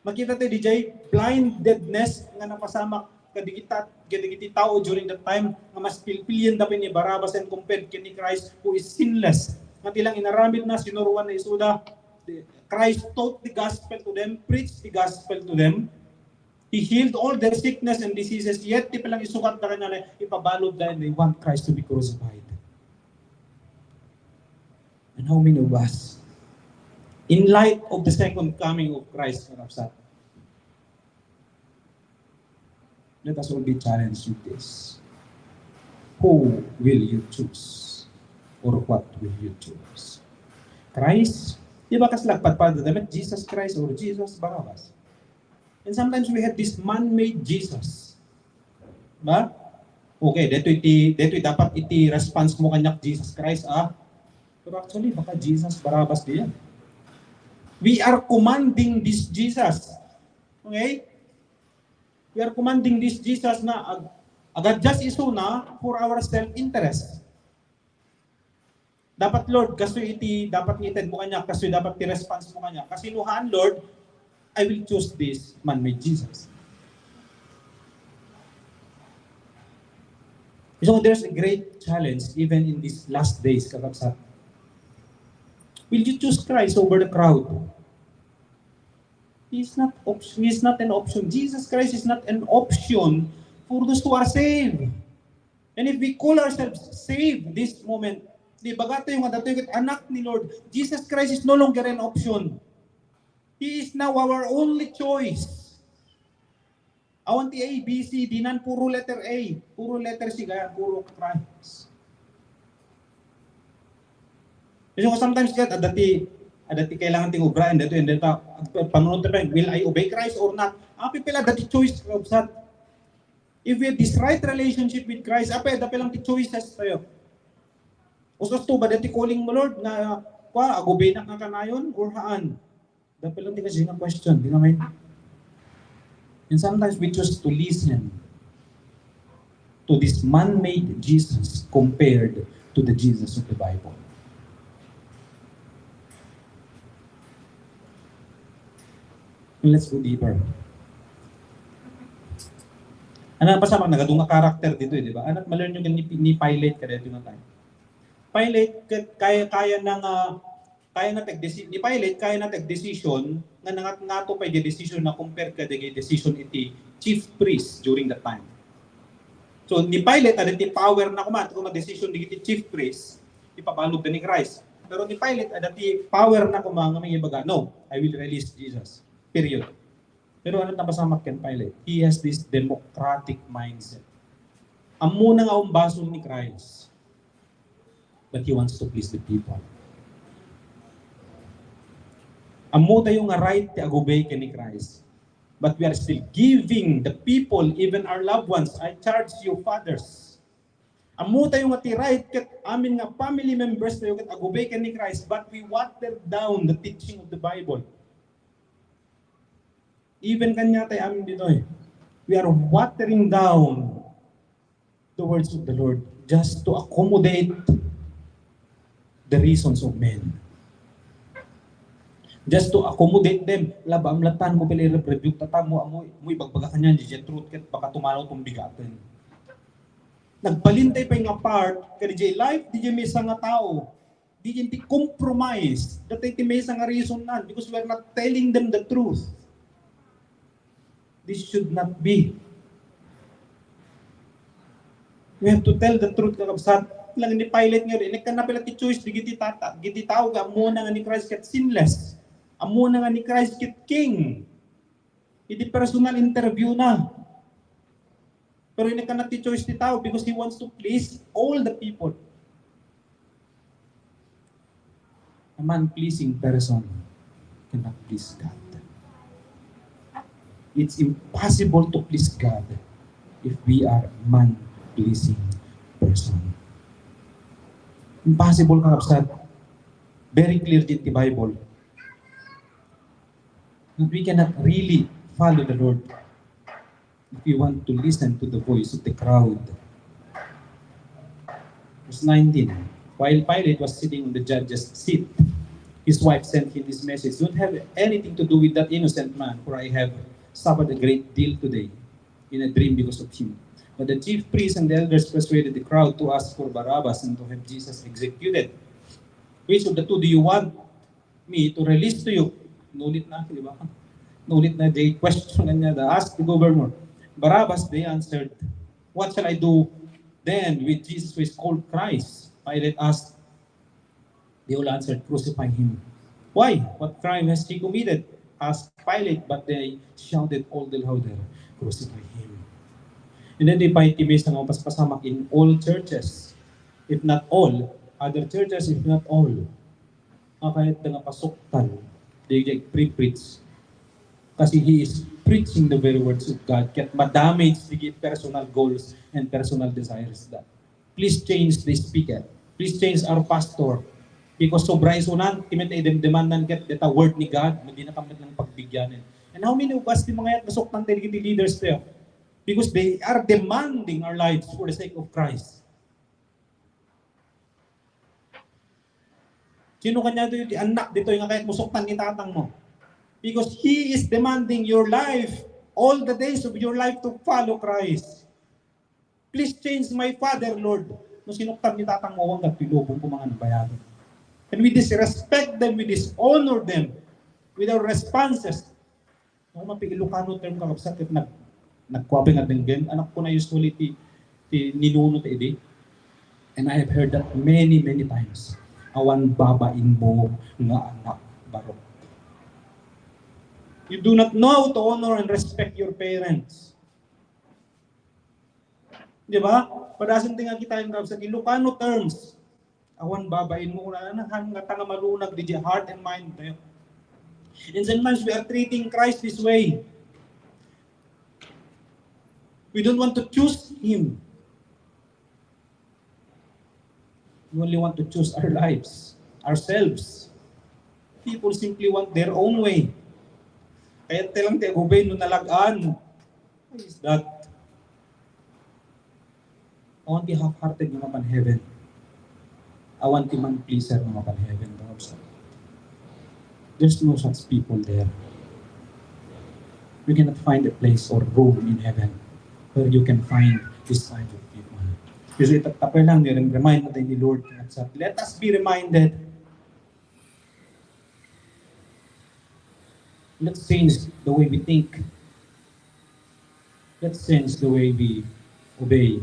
Makita tayo diay blindedness nga napasamak kadagita, kadagiti tao during that time nga mas pilpilienda pay ni Barabas and compared ken ni Christ who is sinless. Nga ti lang inaramidna, sinuroanna isuda. Christ taught the gospel to them, preached the gospel to them. He healed all their sickness and diseases, yet ti pay lang isugat da kaniana, ipabalud da and they want Christ to be crucified. And how many of us, in light of the second coming of Christ, kakabsat, let us all be challenged with this. Who will you choose? Or what will you choose? Christ? Di ba kas nagpadpadada met, Jesus Christ or Jesus Barabbas? And sometimes we have this man-made Jesus. Ba? Okay, detoy ti, detoy dapat iti response mo kaniak, Jesus Christ, ah. Pero actually, baka Jesus Barabbas diay. We are commanding this Jesus. Okay? We are commanding this Jesus na ag-, agadjust isuna for our self-interest. Dapat, Lord, kastoy iti dapat nga ited mo kaniak, kastoy dapat ti response mo kaniak. Kasi no haan, Lord, I will choose this man-made Jesus. So there's a great challenge even in these last days, kakabsat. Will you choose Christ over the crowd? He's not op-, he's not an option. Jesus Christ is not an option for those who are saved. And if we call ourselves saved this moment, di baga tayo nga datoy ket anak ni Lord, Jesus Christ is no longer an option. He is now our only choice. Awan ti A, B, C, D nan, puro letter A, puro letter C, kaya puro Christ. So, sometimes ket, adda ti, adda ti kailangan ti nga ubraen, datoy, and datoy, panunot tayo, will I obey Christ or not? Apay pay la, adda ti choice, kakabsat. If we have this right relationship with Christ, apay, adda pay lang ti choices tayo. Usto ba, adda ti calling mo, Lord, nga, kwa, agubinak nga kanayon, or haan? Dapat lang ti kasi nga question, di naman. And sometimes we choose to listen to this man-made Jesus compared to the Jesus of the Bible. And let's go deeper. Ano, basta mag-, nagadu nga character ditoy, di ba? Ano, ma-learn nyo ni, ni Pilate kadaytoy nga time. Pilate, ket kaya, kaya na nga, kaya na ti agdesi-, ni Pilate, kaya na ti agdesisyon nga nangat-ngato pay diay desisyon na compare kadagiti desisyon iti chief priest during that time. So, ni Pilate, adda ti power na koma, koma desisyon dagiti chief priest, ipabalud da ni Christ. Pero ni Pilate, adda ti power na koma nga mangibaga, "No, I will release Jesus." Period. Pero ano napasamak ken Pilate? He has this democratic mindset. Ammona nga umbasol ni Christ, but he wants to please the people. Ammo tayo nga right ti agubay ken ni Christ. But we are still giving the people, even our loved ones. I charge you, fathers. Ammotayo nga ti right ket amin nga family members tayo ket agubay ken ni Christ, but we water down the teaching of the Bible. Even kaniatayo amin ditoy, we are watering down the words of the Lord just to accommodate the reasons of men. Just to accommodate them. Laba, amlatan mo pala i-rebuke ta, mo, mo, mo ibagbaga kanian, di truth ket baka tumalaw tong bigaten. Nagbalintay pay nga part, kadi jay life, di jay maysa nga tao. Di jay ti compromise. Dati ti maysa nga reason nan, because we are not telling them the truth. This should not be. We have to tell the truth, kakabsat. Lang ni Pilate nga rin, inekkan na pala ti choice, di giti tata, giti tao, nga ammona nga ni Christ ket sinless. Ammona nga ni Christ ket king. Iti personal interview na. Pero inekkan na ti choice ti tao because he wants to please all the people. A man-pleasing person cannot please God. It's impossible to please God if we are man-pleasing person. Impossible, kakabsat. Very clear din ti Bible. That we cannot really follow the Lord if we want to listen to the voice of the crowd. Verse nineteen, while Pilate was sitting on the judge's seat, his wife sent him this message: "Don't have anything to do with that innocent man, for I have suffered a great deal today in a dream because of him." But the chief priests and the elders persuaded the crowd to ask for Barabbas and to have Jesus executed. "Which of the two do you want me to release to you?" Nulit na, di ba? Nulit na the question niya, the ask the governor. "Barabbas," they answered. "What shall I do then with Jesus who is called Christ?" Pilate asked. They all answered, "Crucify him." "Why? What crime has he committed?" asked Pilate, but they shouted all the louder, "Crucify him." And then they find ti maysa nga mapaspasamak in all churches, if not all, other churches, if not all. Nga kayat nga pasuktan, they like pre-preach. Kasi he is preaching the very words of God. Ket madamage the personal goals and personal desires that. Please change the speaker. Please change our pastor. Because sobra isunan, ti met idemdemandan ket deta word ni God, nga di na kami lang pagbigianen. And how many of us ti mangayat masuktan dagiti leaders there? Because they are demanding our lives for the sake of Christ. Sino kaniato ti annak ditoy nga kayat masuktan ni tatang mo? Because he is demanding your life, all the days of your life to follow Christ. "Please change my father, Lord." No sinuktan ni tatang mo, awan kat ti lubong ko mga nabayagan. And we disrespect them, we dishonor them with our responses. Ako, mapi Ilocano term, kakabsat, ket nag-, nagkuapay nga denggen. Anak ko na usually ti, ti ninuno ti idi. And I have heard that many, many times. "Awan babain mo nga anak, barok." You do not know to honor and respect your parents. Di ba? Padasan ti nga kita yung sa Ilocano terms. Awan babain mo, kuna na, hanggang nga malunag di heart and mind tayo. And sometimes we are treating Christ this way. We don't want to choose Him. We only want to choose our lives, ourselves. People simply want their own way. Kaya tayo lang tayo gubay no nalagaan. What is that? Awan ti half-hearted nga mapan heaven. Awan ti man pleaser nga mapan heaven, bro. There's no such people there. You cannot find a place or room in heaven where you can find this kind of people. Kasi tapos lang, remind natin ni Lord. Let us be reminded. Let's change the way we think. Let's change the way we obey.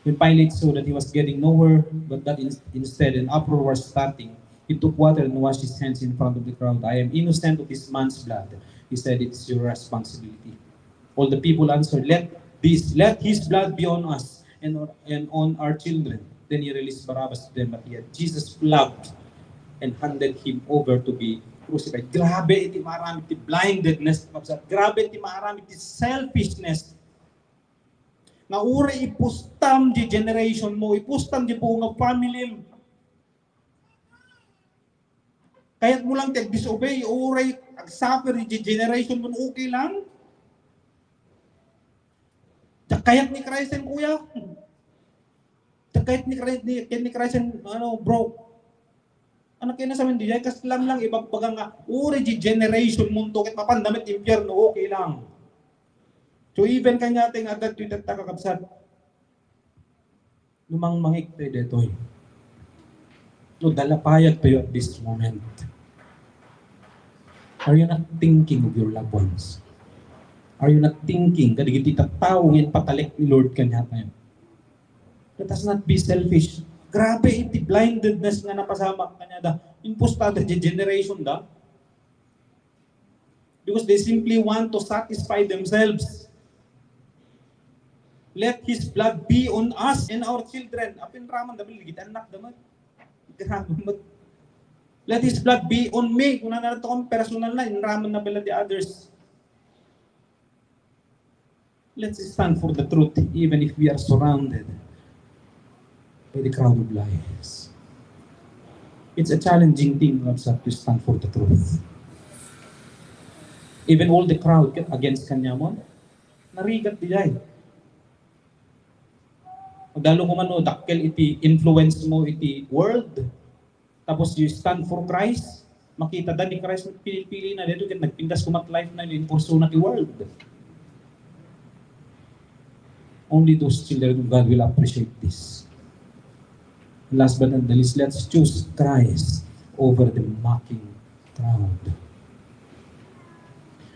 When Pilate saw that he was getting nowhere, but that in- instead an uproar was starting, he took water and washed his hands in front of the crowd. "I am innocent of this man's blood," he said. "It's your responsibility." All the people answered, "Let this, let his blood be on us and on, and on our children." Then he released Barabbas to them, but he had Jesus flogged and handed him over to be crucified. Grabe iti maaramid ti blindedness, kabsat. Grabe iti maaramid ti selfishness. Nga uray ipustam di generation mo, ipustam di buong nga family mo. Kayat mo lang ti ag-disobey, uray ag-suffer di generation mo, okay lang. Kayat ni Christ yan, kuya. Kayat ni Christ, ni, kayat ni Christ yan, ano, bro. Ano kaya na sa Mandiay? Kas lang lang ibagbaga nga, uray di generation mo to, ket mapan damit impyerno, okay lang. So even kanya ting adda to itatta kakabsat. Lumangmangik tayo detoy. No, dalapayag tayo at this moment. Are you not thinking of your loved ones? Are you not thinking kadagiti tattao nga inpatalek ni Lord kanya tayo? Let us not be selfish. Grabe iti blindedness nga napasamak kanya da. Impostada di generation da. Because they simply want to satisfy themselves. Let his blood be on us and our children. Apin raman da, ligit anak da man. Grabe man. Let his blood be on me. Kung ano to, personal na, inraman na pala the others. Let's stand for the truth even if we are surrounded by the crowd of lies. It's a challenging thing, kabsat, to stand for the truth. Even all the crowd against kanya mo, narigat diay. Magdalo ko man, no, dakkel iti influence mo iti world, tapos you stand for Christ, makita da ni Christ, pinipili na dito, ket nagpintas kumat life na, inkurso na ti world. Only those children of God will appreciate this. Last but not the least, let's choose Christ over the mocking crowd.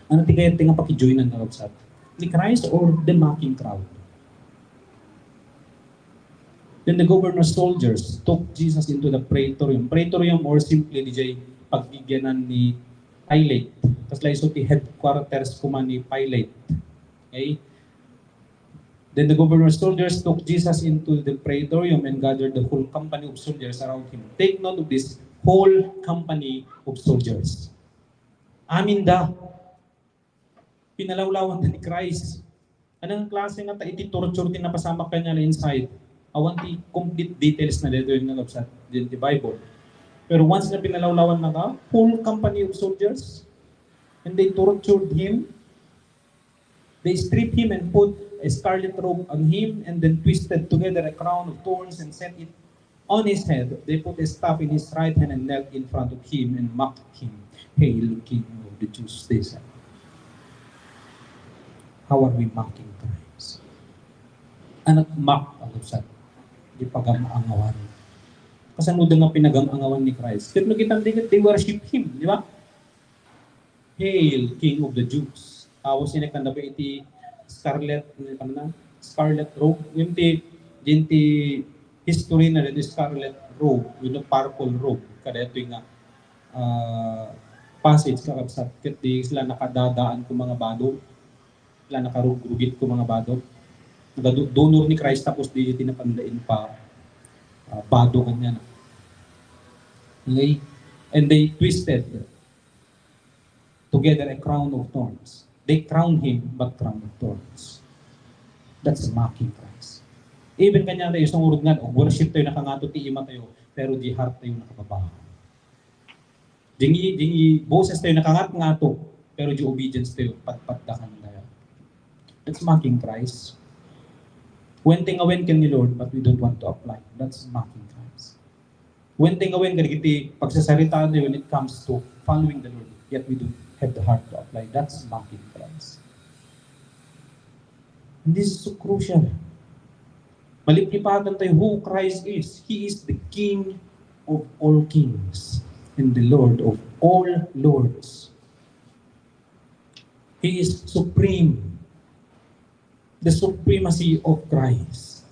Ano ti kayat ti nga pakijoynan nga kabsat? Ni Christ or the mocking crowd? Then the governor's soldiers took Jesus into the praetorium. Praetorium or simply diay paggigianan ni Pilate. Kasla isu ti headquarters kuma ni Pilate. Okay? Then the governor's soldiers took Jesus into the praetorium and gathered the whole company of soldiers around him. Take note of this whole company of soldiers. Amin da. Pinalawlawan da ni Christ. Anong klase nga ta iti torture ti napasamak kanya na inside? Awan ti complete details na dito yung nagabsat din the Bible. Pero once na pinalawlawan na ka, whole company of soldiers, and they tortured him. They stripped him and put a scarlet robe on him, and then twisted together a crown of thorns and set it on his head. They put a staff in his right hand and knelt in front of him and mocked him. "Hail, King of the Jews," they said. How are we mocking Christ? Ano ti mock, ano sa di pagam-angawan? Kasano da nga pinagam-angawan ni Christ? Pero nakita mo, they worship him, di ba? "Hail, King of the Jews." Tapos, sinekanda pa iti scarlet, ano na, scarlet robe. Yung ti, yung ti history na rin, scarlet robe, yung purple robe. Kada ito yung, ah, passage, kakabsat, ket di sila nakadadaan ko mga bado. Sila nakarugrugit ko mga bado. Nagadu-, donor ni Christ tapos di tinapandain pa, ah, bado kanya na. Okay? And they twisted together a crown of thorns. They crowned him, but crown of thorns. That's mocking Christ. Even kanya tayo, isang urungan, o worship tayo, nakangato ti ima tayo, pero di heart tayo nakababaw. Dingi, dingi, boses tayo nakangat-ngato, pero di obedience tayo, patpatdakan tayo. That's mocking Christ. When ting awen ken ni Lord, but we don't want to apply. That's mocking Christ. When ting awen kadagiti pagsasaritaan tayo when it comes to following the Lord, yet we don't have the heart to apply. That's mocking Christ. And this is so crucial. Maliplipatan tayo who Christ is. He is the King of all kings and the Lord of all lords. He is supreme. The supremacy of Christ.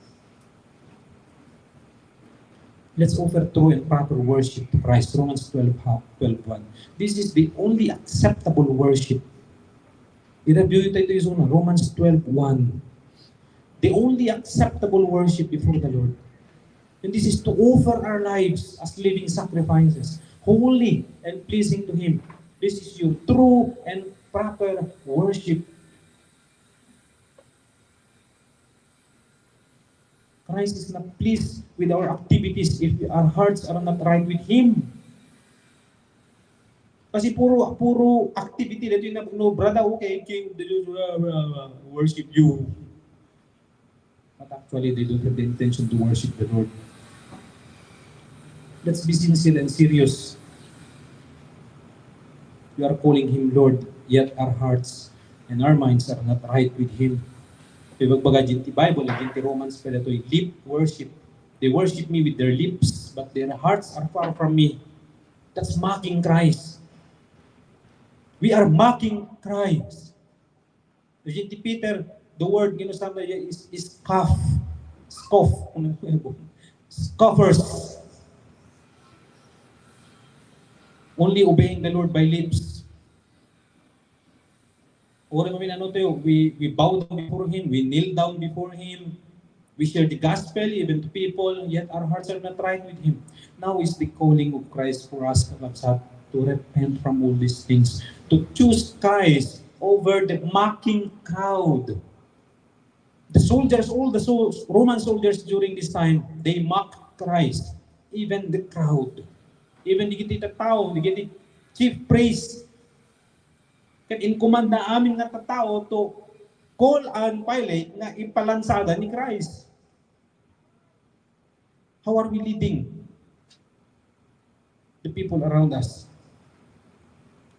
Let's offer true and proper worship to Christ. Romans twelve, ha-, twelve one. This is the only acceptable worship. Ita, biyo tayo ito yung Romans twelve one. The only acceptable worship before the Lord. And this is to offer our lives as living sacrifices, holy and pleasing to Him. This is your true and proper worship. Christ is not pleased with our activities if our hearts are not right with Him. Kasi puro, puro activity dito yung no, brother, okay, King, the Lord, uh, uh, worship you. But actually, they don't have the intention to worship the Lord. Let's be sincere and serious. We are calling Him Lord, yet our hearts and our minds are not right with Him. Ibagbaga din ti Bible, din ti Romans pa datoy, lip worship. They worship me with their lips, but their hearts are far from me. That's mocking Christ. We are mocking Christ. Diay ti Peter, the word nga inusarna is, is scoff. Scoff. Scoffers. Only obeying the Lord by lips. Uray man, ano tayo, we, we bow down before Him, we kneel down before Him, we share the gospel even to people, yet our hearts are not right with Him. Now is the calling of Christ for us, kakabsat, to repent from all these things, to choose Christ over the mocking crowd. The soldiers, all the sol-, Roman soldiers during this time, they mock Christ, even the crowd. Even dagiti tattao, dagiti chief priest, ket inkumandna amin nga tattao to call on Pilate nga ipalansada ni Christ. How are we leading the people around us?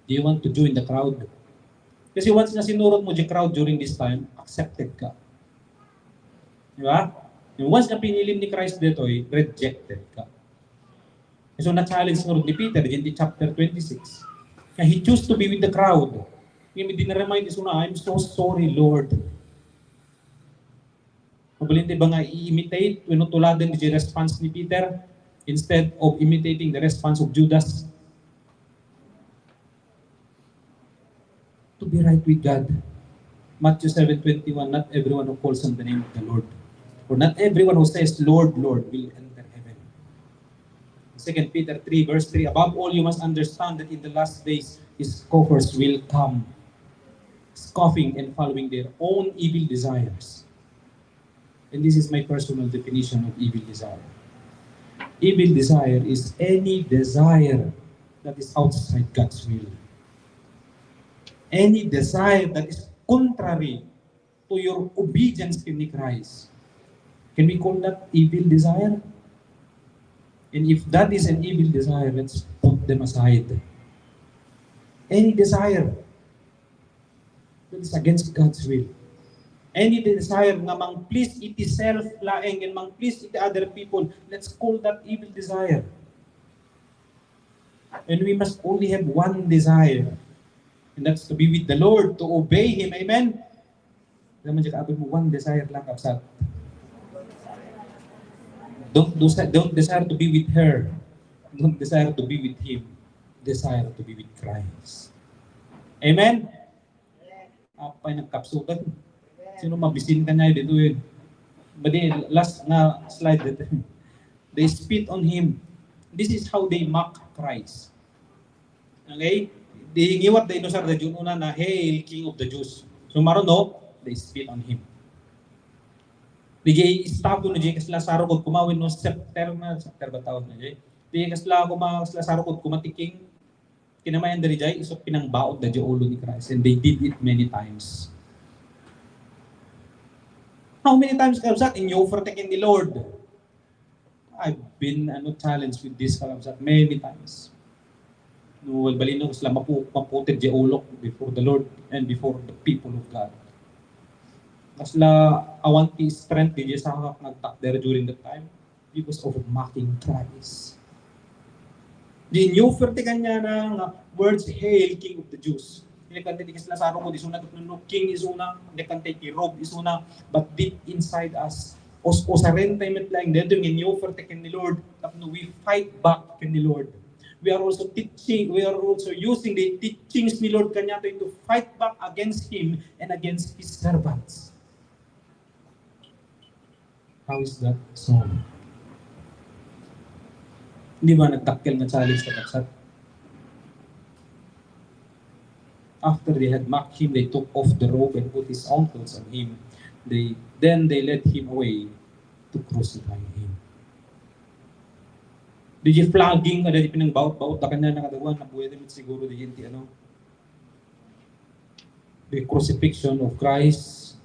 Do you want to join the crowd? Kasi once nga sinurot mo diay crowd during this time, accepted ka. Di ba? And once nga pinilim ni Christ ditoy, rejected ka. So, na-challenge ngarud ni Peter in the chapter twenty-six. Nga he chose to be with the crowd. Nga din-remind isuna, "I'm so sorry, Lord." Mabalin ti ba nga i-imitate wenno tuladen diay response ni Peter instead of imitating the response of Judas? To be right with God. Matthew seven twenty-one, "Not everyone who calls on the name of the Lord, or not everyone who says, 'Lord, Lord,' will enter heaven." Second Peter three, verse three, "Above all, you must understand that in the last days, scoffers will come, scoffing and following their own evil desires." And this is my personal definition of evil desire. Evil desire is any desire that is outside God's will. Any desire that is contrary to your obedience ken ni Christ. Can we call that evil desire? And if that is an evil desire, let's put them aside. Any desire that is against God's will. Any desire nga mang-please iti self laeng and mang-please iti other people, let's call that evil desire. And we must only have one desire, and that's to be with the Lord, to obey Him. Amen? Alam mo, Jack, abi mo, one desire lang, kabsat. Don't, desi-, don't desire to be with her. Don't desire to be with him. Desire to be with Christ. Amen? Apay nagkapsutan. Sino mabisin kaniay ditoy? Madi, last nga slide dito. They spit on him. This is how they mock Christ. Okay? Di ngiwat da inusar da diay una na, "Hail, King of the Jews." So, maroon, no? They spit on him. Diay statue na diay kasla sarukod koma wenno scepter na, scepter ba tawag na diay? Diay kasla koma, kasla sarukod koma ti king. Kinamayan da diay, isu pinangbaod da diay ulo ni Christ, and they did it many times. How many times, kabsat, in your forsaken the Lord? I've been, ano, challenged with this, kabsat, many times. No, well, balino, kasla mapu-, maputed diay ulok before the Lord and before the people of God. Kasla awan ti strength diay saka nga agtakder during that time. Because of mocking Christ. Diay inoffer ti kaniana nga words, "Hail, King of the Jews." Diay kanta ti kasla sarukod isuna, tapno king isuna, diay kanta ti robe isuna, but deep inside us, us-, usaren tayo met laeng. Daytoy nga inoffer ti ken ni Lord, tapno we fight back ken ni Lord. We are also teaching, we are also using the teachings ni Lord kaniato to fight back against Him and against His servants. How is that so? Di ba nagdakkel nga challenge, kakabsat? After they had mocked him, they took off the robe and put his own clothes on him. They, then they led him away to crucify him. Di di flogging, kada di pinangbaot-baot, da kanya nakadawan, nabuhay damit siguro di yun ti ano. The crucifixion of Christ.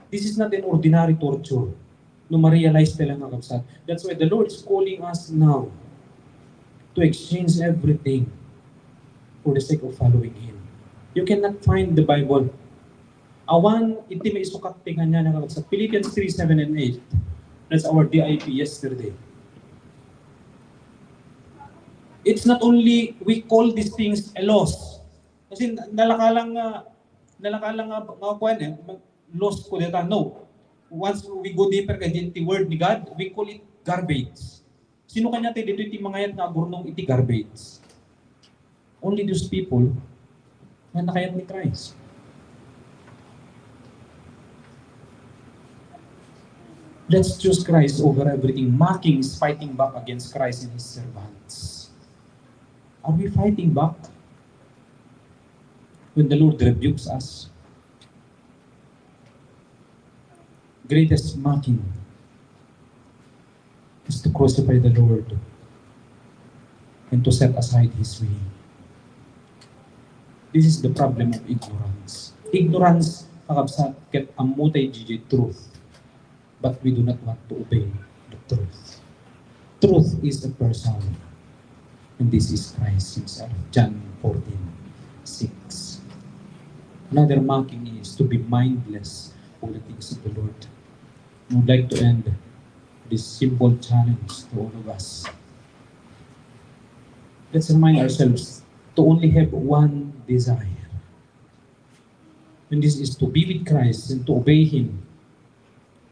This is not an ordinary torture. No ma-realize ta lang, kakabsat. That's why the Lord is calling us now to exchange everything for the sake of following Him. You cannot find the Bible. Awan iti maisukat ti kaniana, kakabsat. Philippians three, seven and eight. That's our D I P yesterday. It's not only we call these things a loss. Kasi nalakalang nga, nalakalang nga, nga kuwan eh, lost ko data. No. Once we go deeper kay ti word ni God, we call it garbage. Sino kanya ti dito iti mangayat nga agurnong iti garbage? Only those people nga nakayat ni Christ. Let's choose Christ over everything. Mocking is fighting back against Christ and His servants. Are we fighting back when the Lord rebukes us? Greatest mocking is to crucify the Lord and to set aside His way. This is the problem of ignorance. Ignorance, kakabsat, ket ammo tay G J truth. But we do not want to obey the truth. Truth is a person, and this is Christ Himself. John fourteen six. Another mocking is to be mindless of the things of the Lord. I would like to end this simple challenge to all of us. Let's remind ourselves to only have one desire. And this is to be with Christ and to obey Him.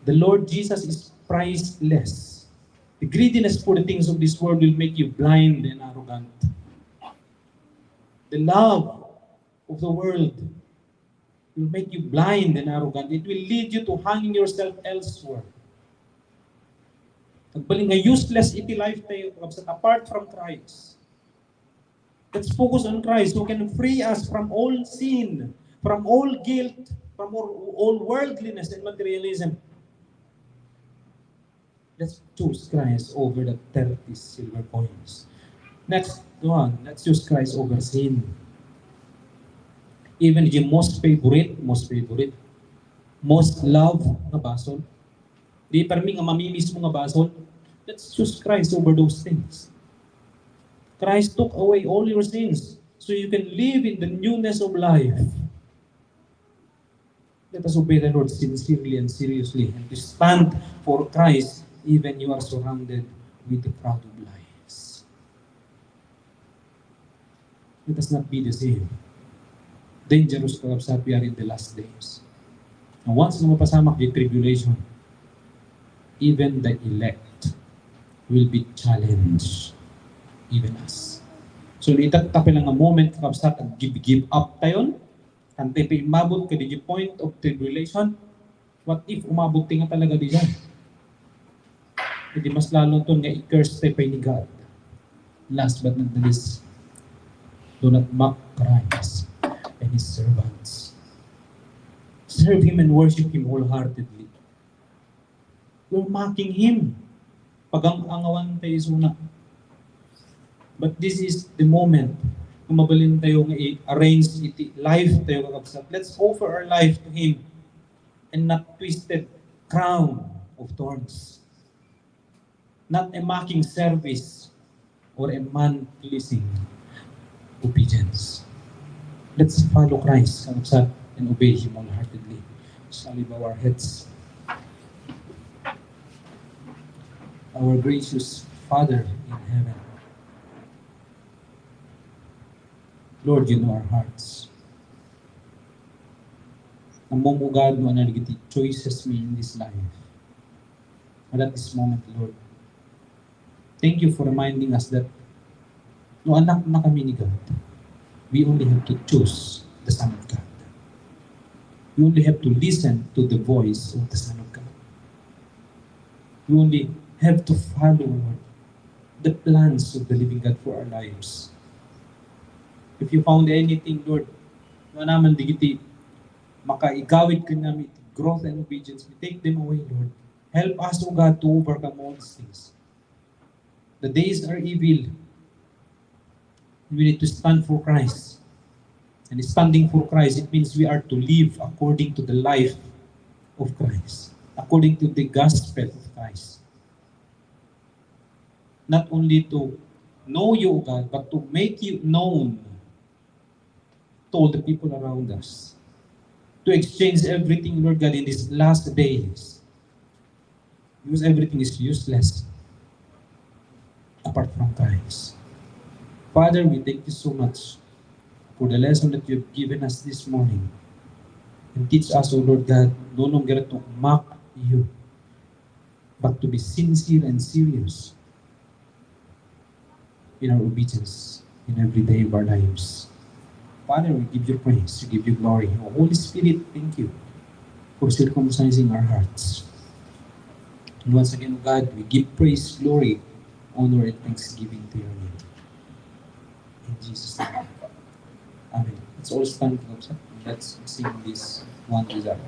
The Lord Jesus is priceless. The greediness for the things of this world will make you blind and arrogant. The love of the world will make you blind and arrogant. It will lead you to hanging yourself elsewhere. Agbalin nga useless iti life tayo, kakabsat, apart from Christ. Let's focus on Christ who can free us from all sin, from all guilt, from all, all worldliness and materialism. Let's choose Christ over the thirty silver coins. Next one, let's choose Christ over sin. Even the most favorite, most favorite, most love nga basol. Di permi nga mamimismo nga basol. Let's choose Christ over those things. Christ took away all your sins so you can live in the newness of life. Let us obey the Lord sincerely and seriously and to stand for Christ even you are surrounded with the crowd of lies. Let us not be deceived. Dangerous, kakabsat, we are in the last days. And once nga mapasamak di tribulation, even the elect will be challenged, even us. So, ita tapay lang nga moment, kakabsat, ag give, give up tayon, kantay pa imabot ka di point of tribulation, what if umabot ti nga talaga diyan? Hindi mas lalo to nga i-curse tayo pa ni God. Last but not the least, do not mock Christ and His servants. Serve Him and worship Him wholeheartedly. We're mocking Him. Pagang-angawan tayo isuna. But this is the moment nga mabalin tayo nga i-arrange iti life tayo, kakabsat. Let's offer our life to Him and not twisted crown of thorns, not a mocking service or a man-pleasing obedience. Let's follow Christ, kakabsat, and obey Him wholeheartedly. Shall we bow our heads? Our gracious Father in heaven, Lord, you know our hearts. Ammom, O God, no ania dagiti choices mi in this life. But at this moment, Lord, thank you for reminding us that no anakna kami ni God, we only have to choose the Son of God. We only have to listen to the voice of the Son of God. We only have to follow, Lord, the plans of the living God for our lives. If you found anything, Lord, no ania man dagiti makaigawid kenka iti growth and obedience, we take them away, Lord. Help us, O God, to overcome all these things. The days are evil. We need to stand for Christ. And standing for Christ, it means we are to live according to the life of Christ, according to the gospel of Christ. Not only to know you, O God, but to make you known to all the people around us. To exchange everything, Lord God, in these last days. Because everything is useless apart from Christ. Father, we thank you so much for the lesson that you have given us this morning. And teach us, O Lord God, no longer to mock you, but to be sincere and serious in our obedience in every day of our lives. Father, we give you praise, we give you glory. O Holy Spirit, thank you for circumcising our hearts. And once again, O God, we give praise, glory, honor, and thanksgiving to your name. In Jesus' name. Amen. Let's all stand, Kapsat. Let's sing this one together.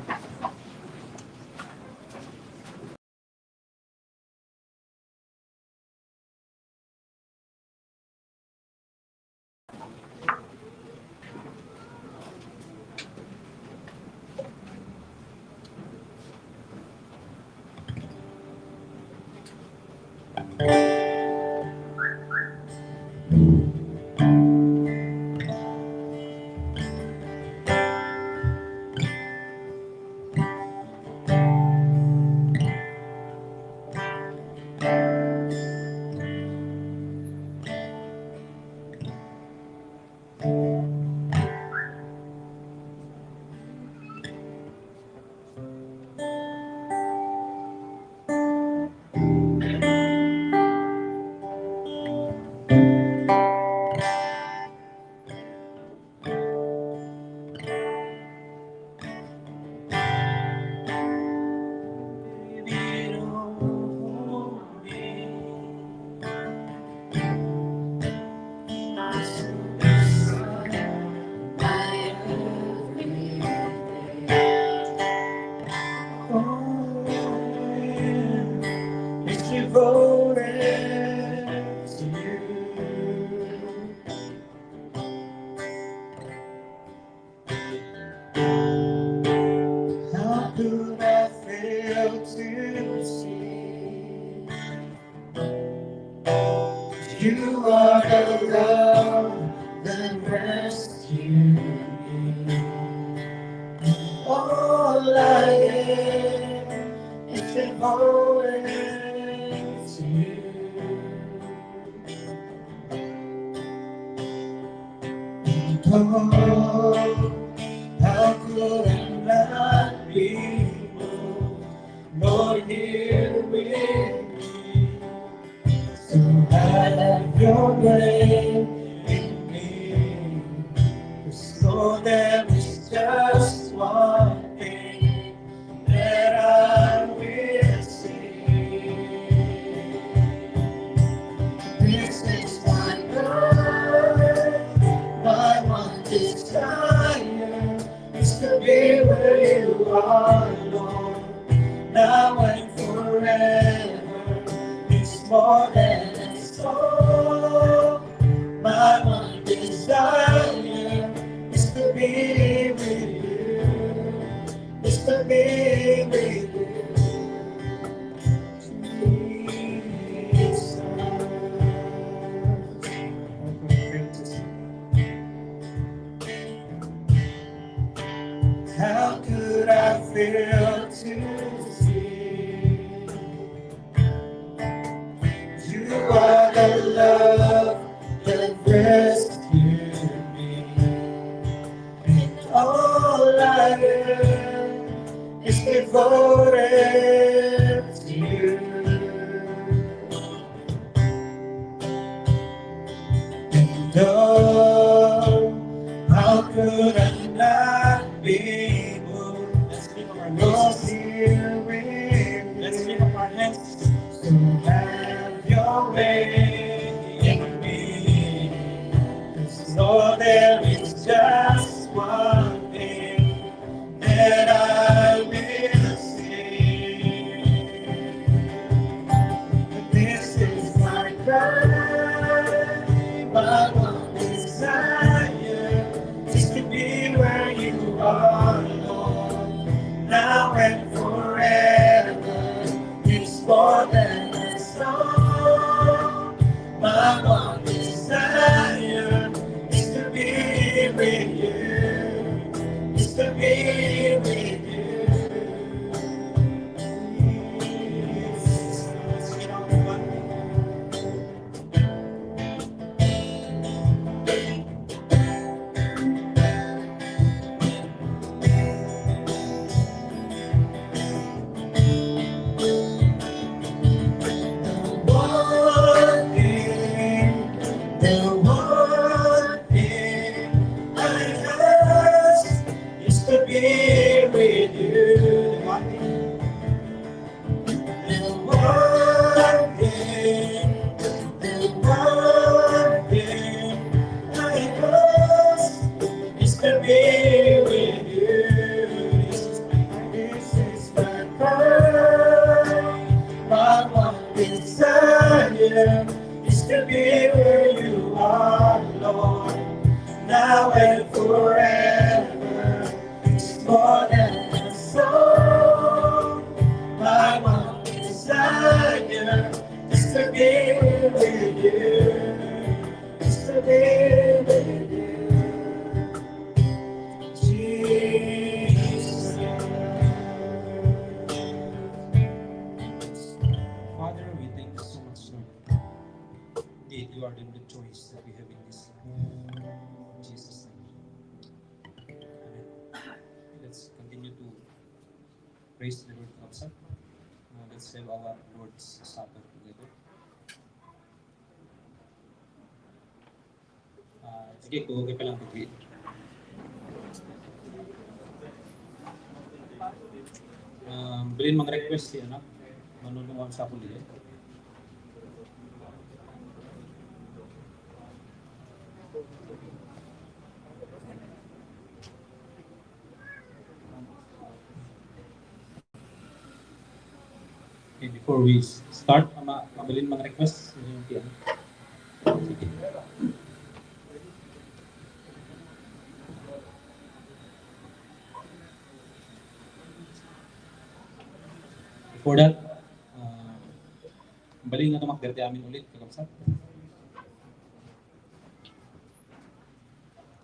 It's devoted to you. How could I fail to see you are the love that rescued me? All I am is devoted to you. Oh, how could I not be moved? Lord, here with me. So have your way in me. 'Cause Lord, there is just one thing that I will sing. This is my prayer, my one desire is to be where you are, Lord, now and forever. It's more than a song. My one desire is to be with you, is to be with you. Jesus. How could I fail to see you are the love that rescued me? And all I am is devoted to you. And oh, how could I not be moved? Let's lift up our hands. Let's lift up our hands. So have your way. My one desire is to be where you are, Lord, now and forever. It's more than a song. My one desire is to be with you, is to be with you. Jesus, let's get on with it. The one thing, the one thing I ask is to be with you. The one thing, the one thing, the one thing I ask is to be with you. This is my, this is my cry. My one desire is to be where you are, Lord, now and forever. It's more than a song. My one desire is to be with you. Is to be with you. Jesus. Father, we thank you so much, Lord. Indeed, you are the only choice that we have in this life. In Jesus' name. Amen. Let's continue to praise the Lord, Kapsat. Uh, let's have our Lord's Supper together. Ah, sige, kung okay pa lang, pag-greet. Um, bilin mang request ti, ano, manunong ang sapul diay. Okay, before we s-, start, ma-, mabalin mang request. Sige. Before that, uh, mabalin nga tumakder ti amin ulit, kakabsat.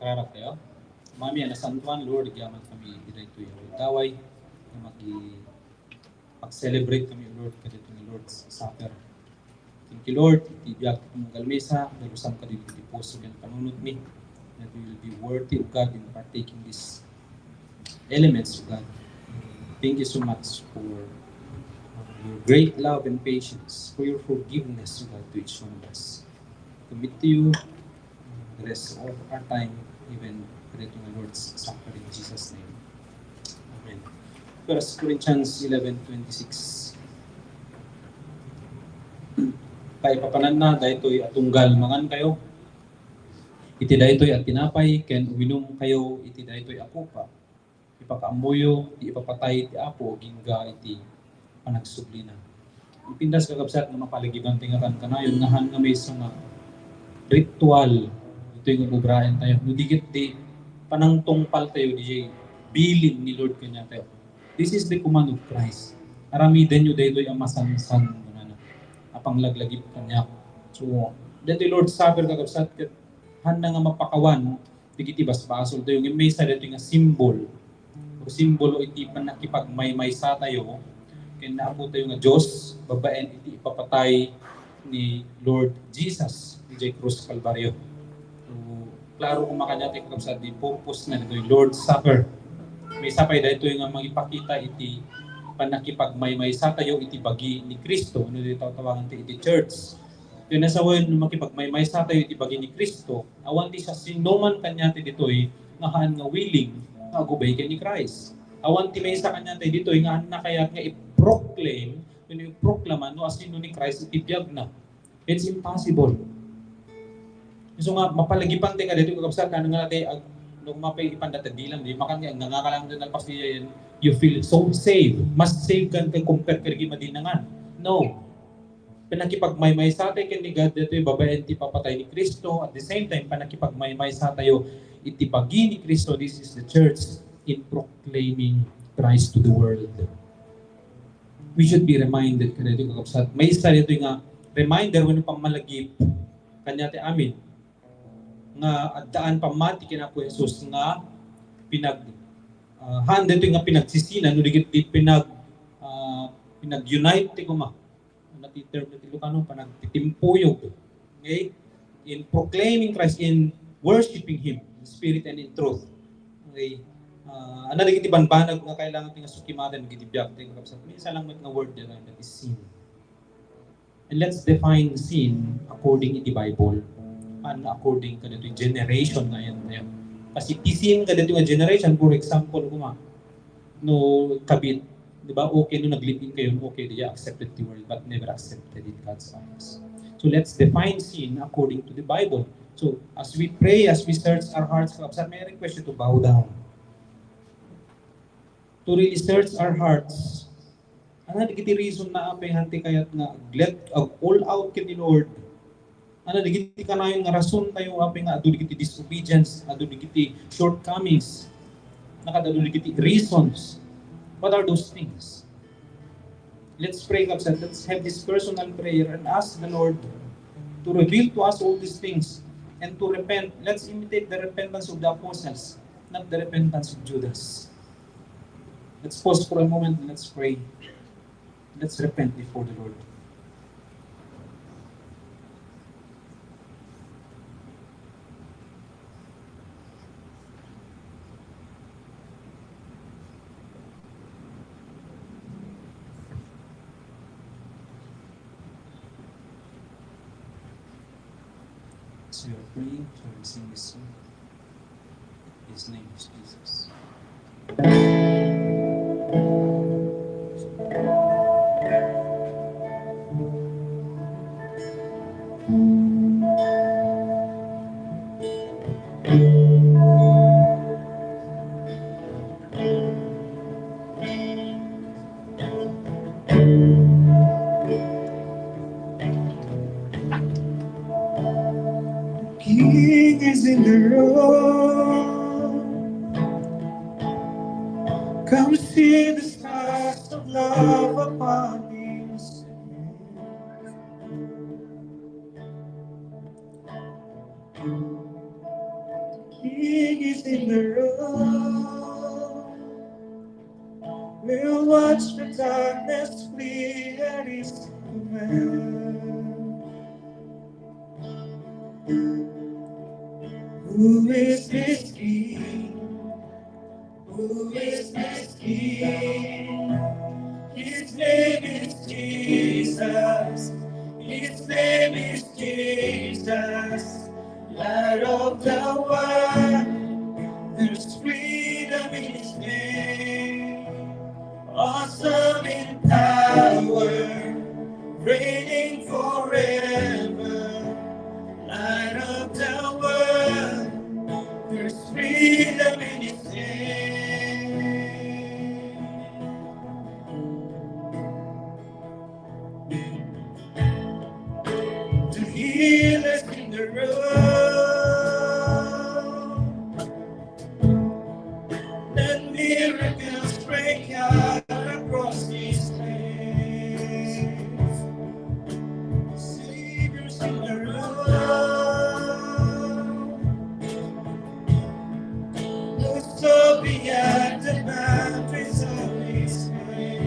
Kararag tayo. Mami a nasantuan, Lord, agyaman kami iti daytoy a gundaway nga magi-, mag-celebrate kami, Lord, kadaytoy nga Lord's Supper. Thank you, Lord, iti biag ti tumunggal misa, dalusam kadi iti puso ken panunotmi, that we will be worthy, O God, in partaking this elements, O God. Thank you so much for your great love and patience, for your forgiveness, O God, to each one of us. Commit to you the rest of our time, even during the Lord's Supper, in Jesus' name. Amen. First Corinthians eleven twenty-six. Kaipapananna, daytoy a tunggal, mangankayo iti daytoy a tinapay ken uminumkayo iti daytoy a kopa. Ipakaammoyo ti ipapatay ti Apo agingga iti panagsublina. Ipintas, kakabsat, nga mapalagiban ti nga kankanayon nga haan nga maysa nga ritual ditoy nga ubraen tayo. No di ket ti panangtungpal tayo, diay bilin ni Lord kaniatayo. This is the command of Christ. Aramidenyo daytoy a masansan, kunana, a panglaglagip kaniak. So, daytoy Lord's Supper, kakabsat, ket haan nga mapakawan dagiti basbasoltayo. Ngem maysa daytoy nga simbol, simbolo iti pannakipagmaymaysatayo ken Apotayo nga Dios babaen iti ipapatay ni Lord Jesus idiay krus Kalbario. So, klaro koma kaniatayo, kakabsat, ti purpose na ditoy Lord's Supper. Maysa pay daytoy nga mangipakita iti pannakipagmaymaysatayo iti bagi ni Cristo, no, ditoy tawtawangan ti iti church. Ken nasawen no makipagmaymaysatayo iti bagi ni Cristo, awan ti siasinoman kaniatayo ditoy nga haan nga willing nga agubay ken ni Christ. Awan ti maysa kaniatayo ditoy nga haanna kayat nga i-proclaim wenno iproklama no asino ni Christ iti biagna. It's impossible. So nga, mapalagipan tayo kadaytoy, kakabsat, nga ag-, no, mapay ipanda ta dilam, di makan nga, nga, nga kalang nalpas di yan, you feel so safe. Mas safe kan kay compare kay madinnangan. No. Panakipagmaymaysa tayo ken ni God, daytoy babaen ti ipapatay ni Cristo. At the same time, panakipagmaymaysa tayo iti bagi ni Cristo. This is the church in proclaiming Christ to the world. We should be reminded kadaytoy, kakabsat. Maysa daytoy nga reminder wenno pammalagip kaniatayo amin nga addaan pammati ken Apo Jesus nga pinag-, ah, haan daytoy nga pinagsisina, no di ket di pinag-, ah, pinag-unite ti koma. Ano ti term na ti Ilocano? Panagtitimpuyog. Okay? In proclaiming Christ, in worshiping Him in spirit and in truth. Okay? Ah, ano dagiti banbanag nga kailangan ti nga sukimaten dagiti biag ti kakabsat? May isa lang met nga word dita, that is sin. And let's define sin according iti Bible and according kadaytoy generation nga ayan tayo. Kasi ti sin kadaytoy nga generation, for example, koma, no kabit, di ba, okay no nag-live-in kayo, okay, they accepted the world, but never accepted in God's eyes. So let's define sin according to the Bible. So as we pray, as we search our hearts, kakabsat, may I request you to bow down. To really search our hearts. Ano dagiti reason na apay hanti kayat nga ag-let, ag-all out ken ni Lord? Ano dagiti kanayon nga rason tayo apay nga adu dagiti disobedience, adu dagiti shortcomings, nakada adu dagiti reasons? What are those things? Let's pray, kakabsat. Let's have this personal prayer and ask the Lord to reveal to us all these things and to repent. Let's imitate the repentance of the apostles, not the repentance of Judas. Let's pause for a moment and let's pray. Let's repent before the Lord. So you're praying for the same issue. His name is Jesus. King is in the room. Come see the stars of love upon his face. King is in the room. We'll watch the darkness flee at his command. Who is this king? Who is this king? His name is Jesus. His name is Jesus. Light of the world. There's freedom in his name. Awesome in power, reigning forever. Light of the world, there's freedom in his name. The healer's in the room. Let miracles break out across this place. Savior's in the room. Who's so beyond the boundaries of this place?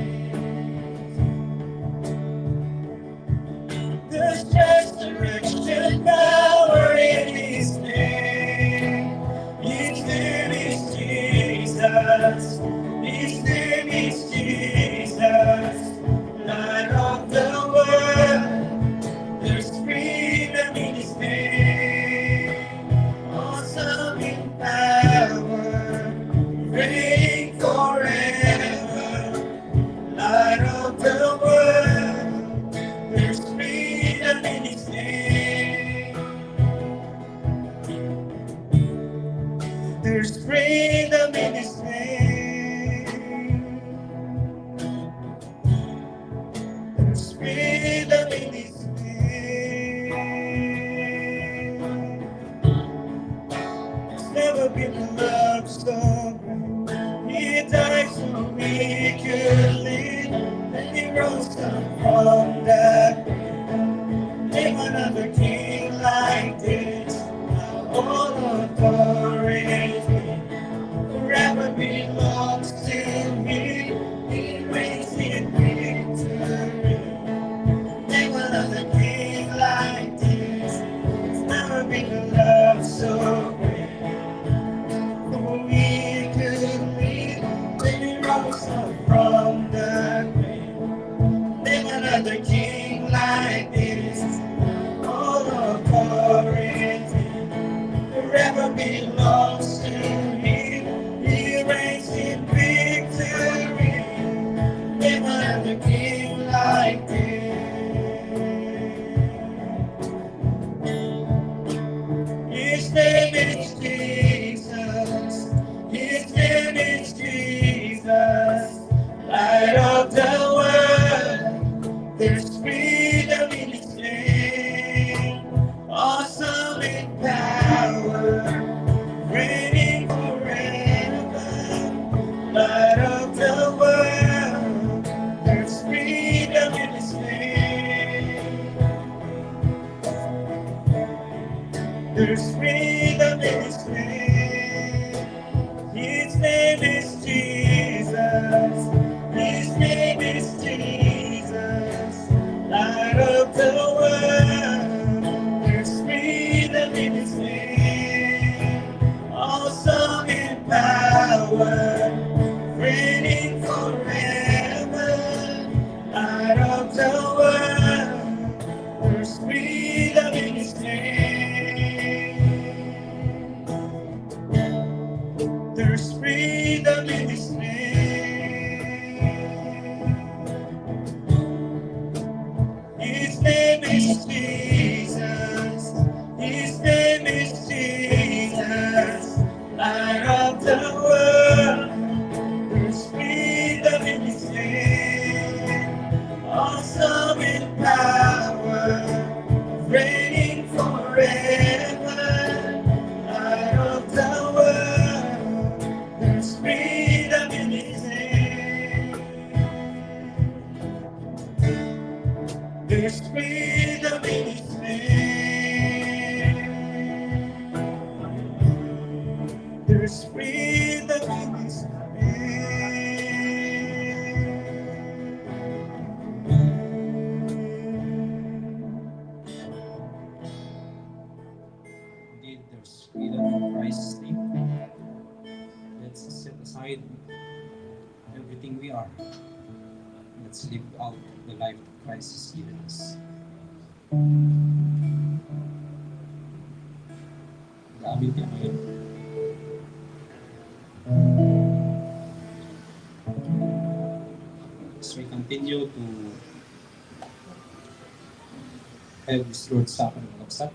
There's resurrection power in his name. His name is Jesus. His name is Jesus. Light of the world. There's freedom in his name. Awesome in power. Reign forever. Light of the world, there's freedom in his name. There's freedom in his name. There's freedom in his Another king like this, all authority forever belongs to him. He reigns in victory. Name another king like this. There's never been a love so great. Who we could be when he rose up from the grave. Name another king like this. All authority forever belongs to him. He reigns in victory. Name another king like this. His name is Jesus. His name is Jesus. Light of the world. There's freedom in his name. Awesome in power. Reigning forever. Light of the world. There's freedom in his name. There's freedom in his name. His name is Jesus. His name is Jesus. Light of the world. There's freedom in his name. Awesome in power. Reigning forever. Light of the world. There's freedom in his name. There's freedom in his name. His name is Jesus. His name is Jesus. Light of the world. There's freedom in his name. Awesome in power. Reigning forever. Light of the world. There's freedom in his name. There's freedom in his name. There's freedom in his name. Indeed, there's freedom in Christ's name. Let's set aside everything we are. Let's live out the life that Christ has given us. Amin, amin. As we continue to have this Lord's Supper, mga kabsat.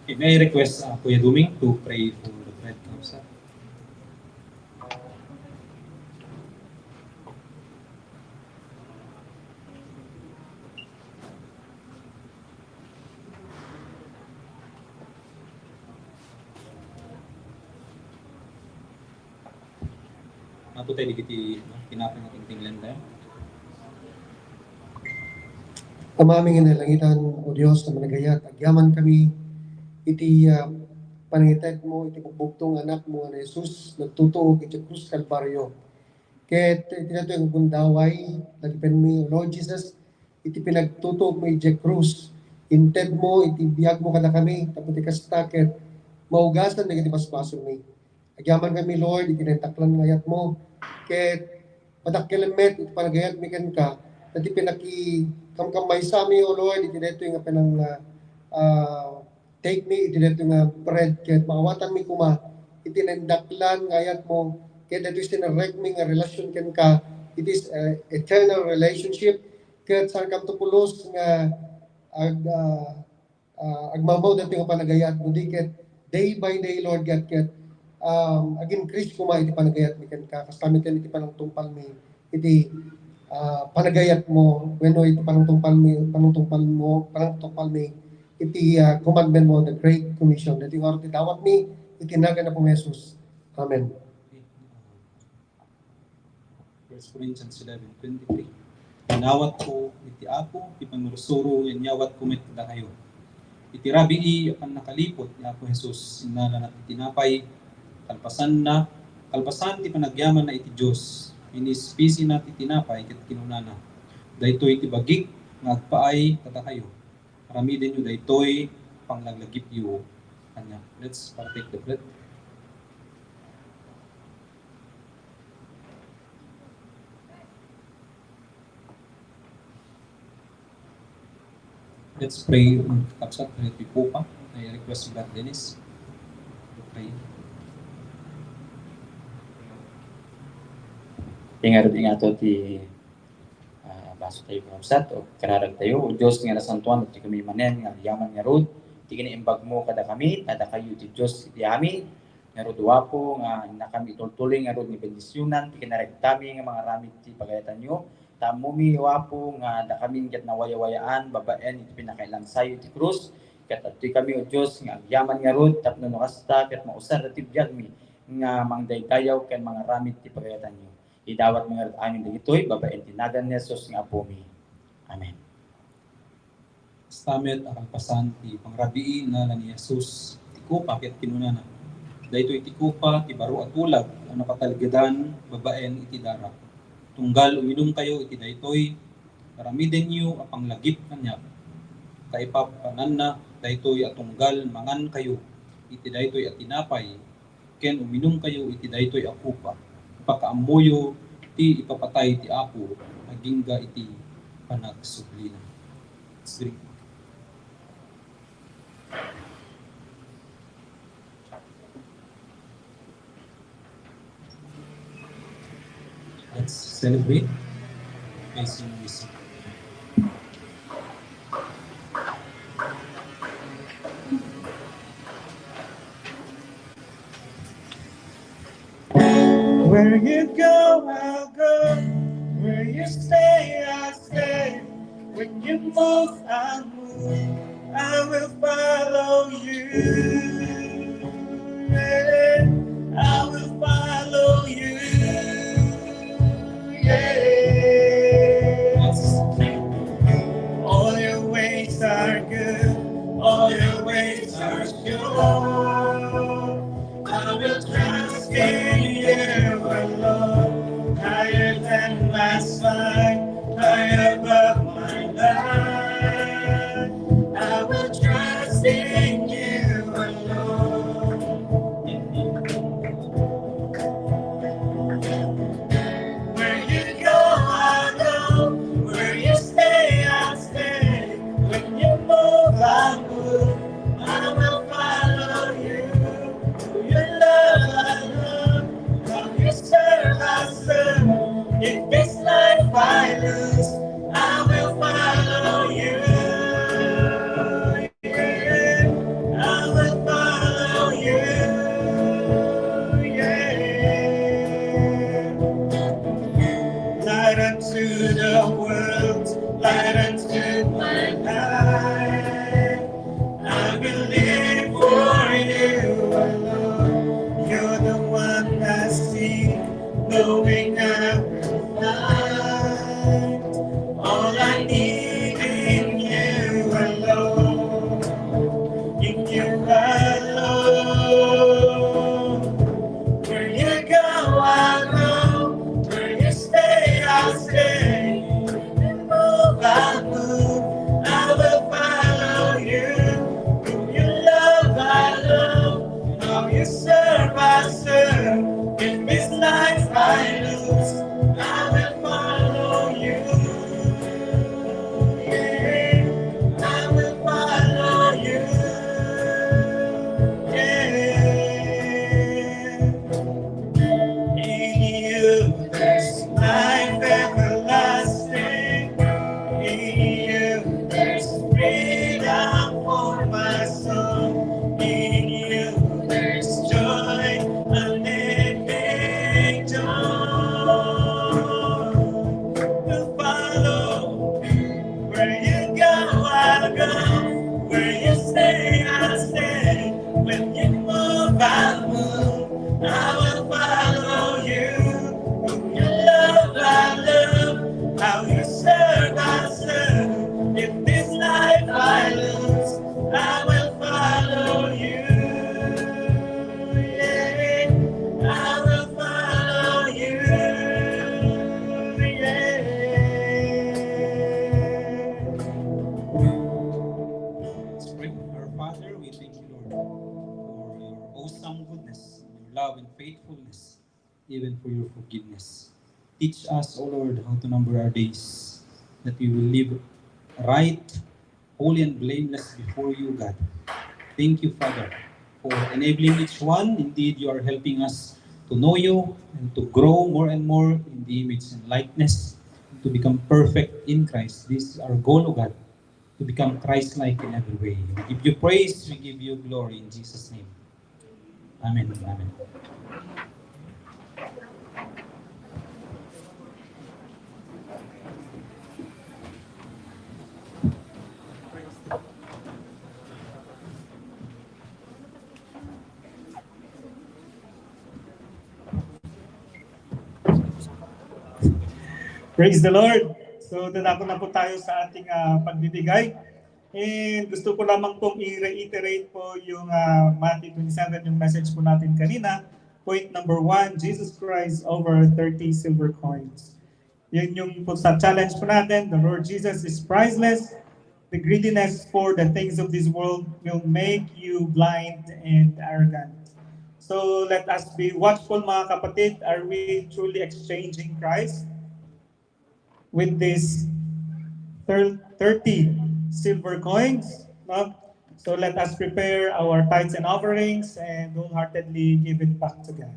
Okay, may I request, uh, Kuya Duming to pray for the bread, sir? Apo tayo, digiti, no, kinapay nga tingtinglan tayo. Amami nga nalangitan, O Dios, a managayat, agyaman kami iti, ah, panangitedmo iti bugbugtong anakmo nga ni Jesus, nagtutuok iti krus Kalbario. Ket iti daytoy nga gundaway, lagipenmi, O Lord Jesus, iti pinagtutuokmo idiay krus, intedmo iti biagmo kadakami, tapno iti kasta ket maugasan dagiti basbasolmi. Agyaman kami, Lord, iti naindaklan nga ayatmo, ket madakkel met iti panagayatmi kenka, iti pinakikamkammaysami, O Lord, iti daytoy nga panang, ah, ah, take mi iti daytoy nga bread, ket maawatanmi koma iti naindaklan nga ayatmo, ket daytoy sinerrekmi nga relasyon kenka, it is a eternal relationship, ket saankamto pulos nga ag-, ah, ah, agmawmaw daytoy nga panagayat, no di ket day by day, Lord God, ket, um, ag-increase koma iti panagayatmi kenka, kasta met ken iti panangtungpalmi iti, ah, panagayatmo, wenno iti panangtungpalmi, panangtungpalmo, panangtungpalmi iti, ah, commandment mo, the Great Commission. Daytoy nga ti dawatmi iti nagan Apo Jesus. Amen. First Corinthians eleven twenty-three. Inawatko iti Apo ti pannursuro nga inyawatko met kadakayo. Iti rabii a pannakaliput ni Apo Jesus, innalana ti tinapay, kalpasanna, kalpasan ti panagyamanna iti Dios, inispisina ti tinapay ket kinunana, "Daytoy ti bagik nga agpaay kadakayo. Aramidenyo daytoy panglaglagipenyo kaniak." Let's partake the bread. Let's pray, mga kakabsat, nga ti Papa. I request Brad Dennis to pray. Ingarud ingato ti, ah, baso tayo, kakabsat, o kararag tayo. O Dios nga nasantuan, ti kami manen nga agyaman ngarud, ti kinaimbag mo kadakami, ta dakayo ti Dios iti amin, ngarud, O Apo, nga innakami itultuloy ngarud nga bendisionan ti kinaregtami nga mangaramid ti pagayatanyo. Ta ammomi, O Apo, nga dakami ket nawayawayaan babaen iti pinakailangsayo iti krus. Ket adtoy kami, O Dios, nga agyaman ngarud tapno no kasta ket mausar ti biagmi nga mangdaydayaw ken mangaramid ti pagayatanyo. Idawatmi ngarud amin dagitoy babaen ti nagan ni Jesus nga Apomi. Amen. Kasta met a kalpasan ti pangrabii, innala ni Jesus ti kopa ket kinunana, "Daytoy ti kopa ti baro a tulag a napatalgedan babaen iti darak. Tunggal uminumkayo iti daytoy, aramidenyo a panglagip kaniak. Kaipapananna daytoy a tunggal mangankayo iti daytoy a tinapay ken uminumkayo iti daytoy a kopa, pakaammoyo ti ipapatay ti Apo agingga iti panagsublina." Let's drink. Let's celebrate. Praise you, Lord. Where you go, I'll go. Where you stay, I'll stay. When you move, I'll move. I will follow you. Yeah. I will follow you. Yes. All your ways are good. All your ways are sure. I will trust in you alone. Higher than my sight, high above my life. I will trust in you alone. Where you go, I'll go. Where you stay, I'll stay. When you move, I'll move. I will follow you. Through your love, I love. Through your serve, I serve. If this life I lose, I will follow you. I will follow you, yeah. Light unto the world, light unto my life. I will live for you alone. You're the one I seek, knowing I will I will, I will follow you. Whom you love, I love. How you serve, I serve. If this life I lose, I will follow you. Yeah, I will follow you. Yeah. Let's pray. Our Father, we thank you, Lord, for your awesome goodness, your love and faithfulness, even for your forgiveness. Teach us, O Lord, how to number our days, that we will live right, holy and blameless before you, God. Thank you, Father, for enabling each one. Indeed, you are helping us to know you and to grow more and more in the image and likeness, and to become perfect in Christ. This is our goal, O God, to become Christ-like in every way. We give you praise, we give you glory in Jesus' name. Amen. Amen. Praise the Lord. So, dadako na po tayo sa ating, ah, pagbibigay. And gusto ko lamang pong i-reiterate po yung, ah, Matthew twenty-seven, yung message po natin kanina. Point number one, Jesus Christ over thirty silver coins. Yun yung po sa challenge po natin. The Lord Jesus is priceless. The greediness for the things of this world will make you blind and arrogant. So let us be watchful, mga kapatid. Are we truly exchanging Christ with these thir- thirty silver coins? No? So let us prepare our tithes and offerings and wholeheartedly give it back to God.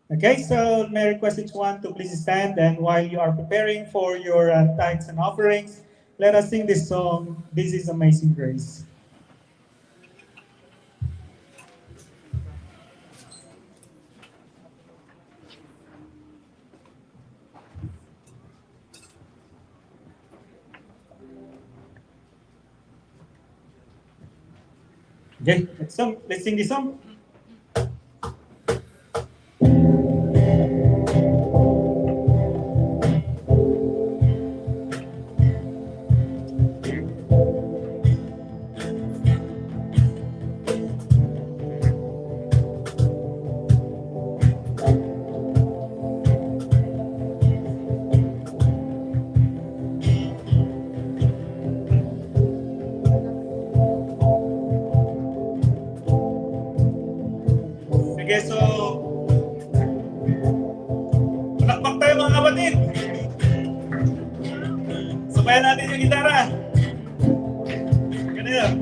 Okay, so may I request each one to please stand, and while you are preparing for your, uh, tithes and offerings, let us sing this song, This is Amazing Grace. Okay, next song. Let's sing this song. Sige, so, palakpak tayo, mga kapatid. Sabayan natin yung gitara. Ganun yun.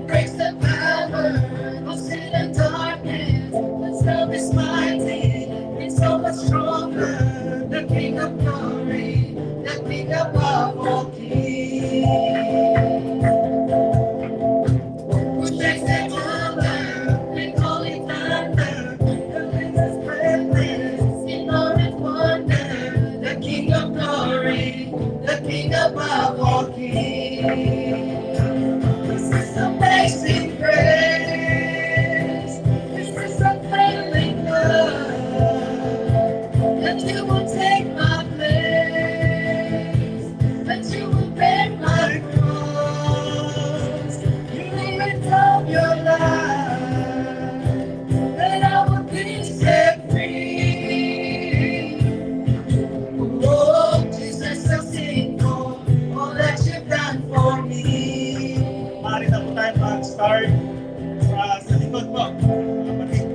Breaks the power of sin and darkness. His love is mighty, it's so much stronger. The King of glory, the King above all kings. Who shakes the thunder and holy thunder, who makes his presence in all its wonder. The King of glory, the King above all kings. This is amazing grace. This is unfailing love. That you will take my place. That you will bear my cross. You laid down your life. That I would be set free. Oh, Jesus, I'll sing for all that you've done for me. Maaari na po tayo mag-start, ah, sa likod po, kapatid.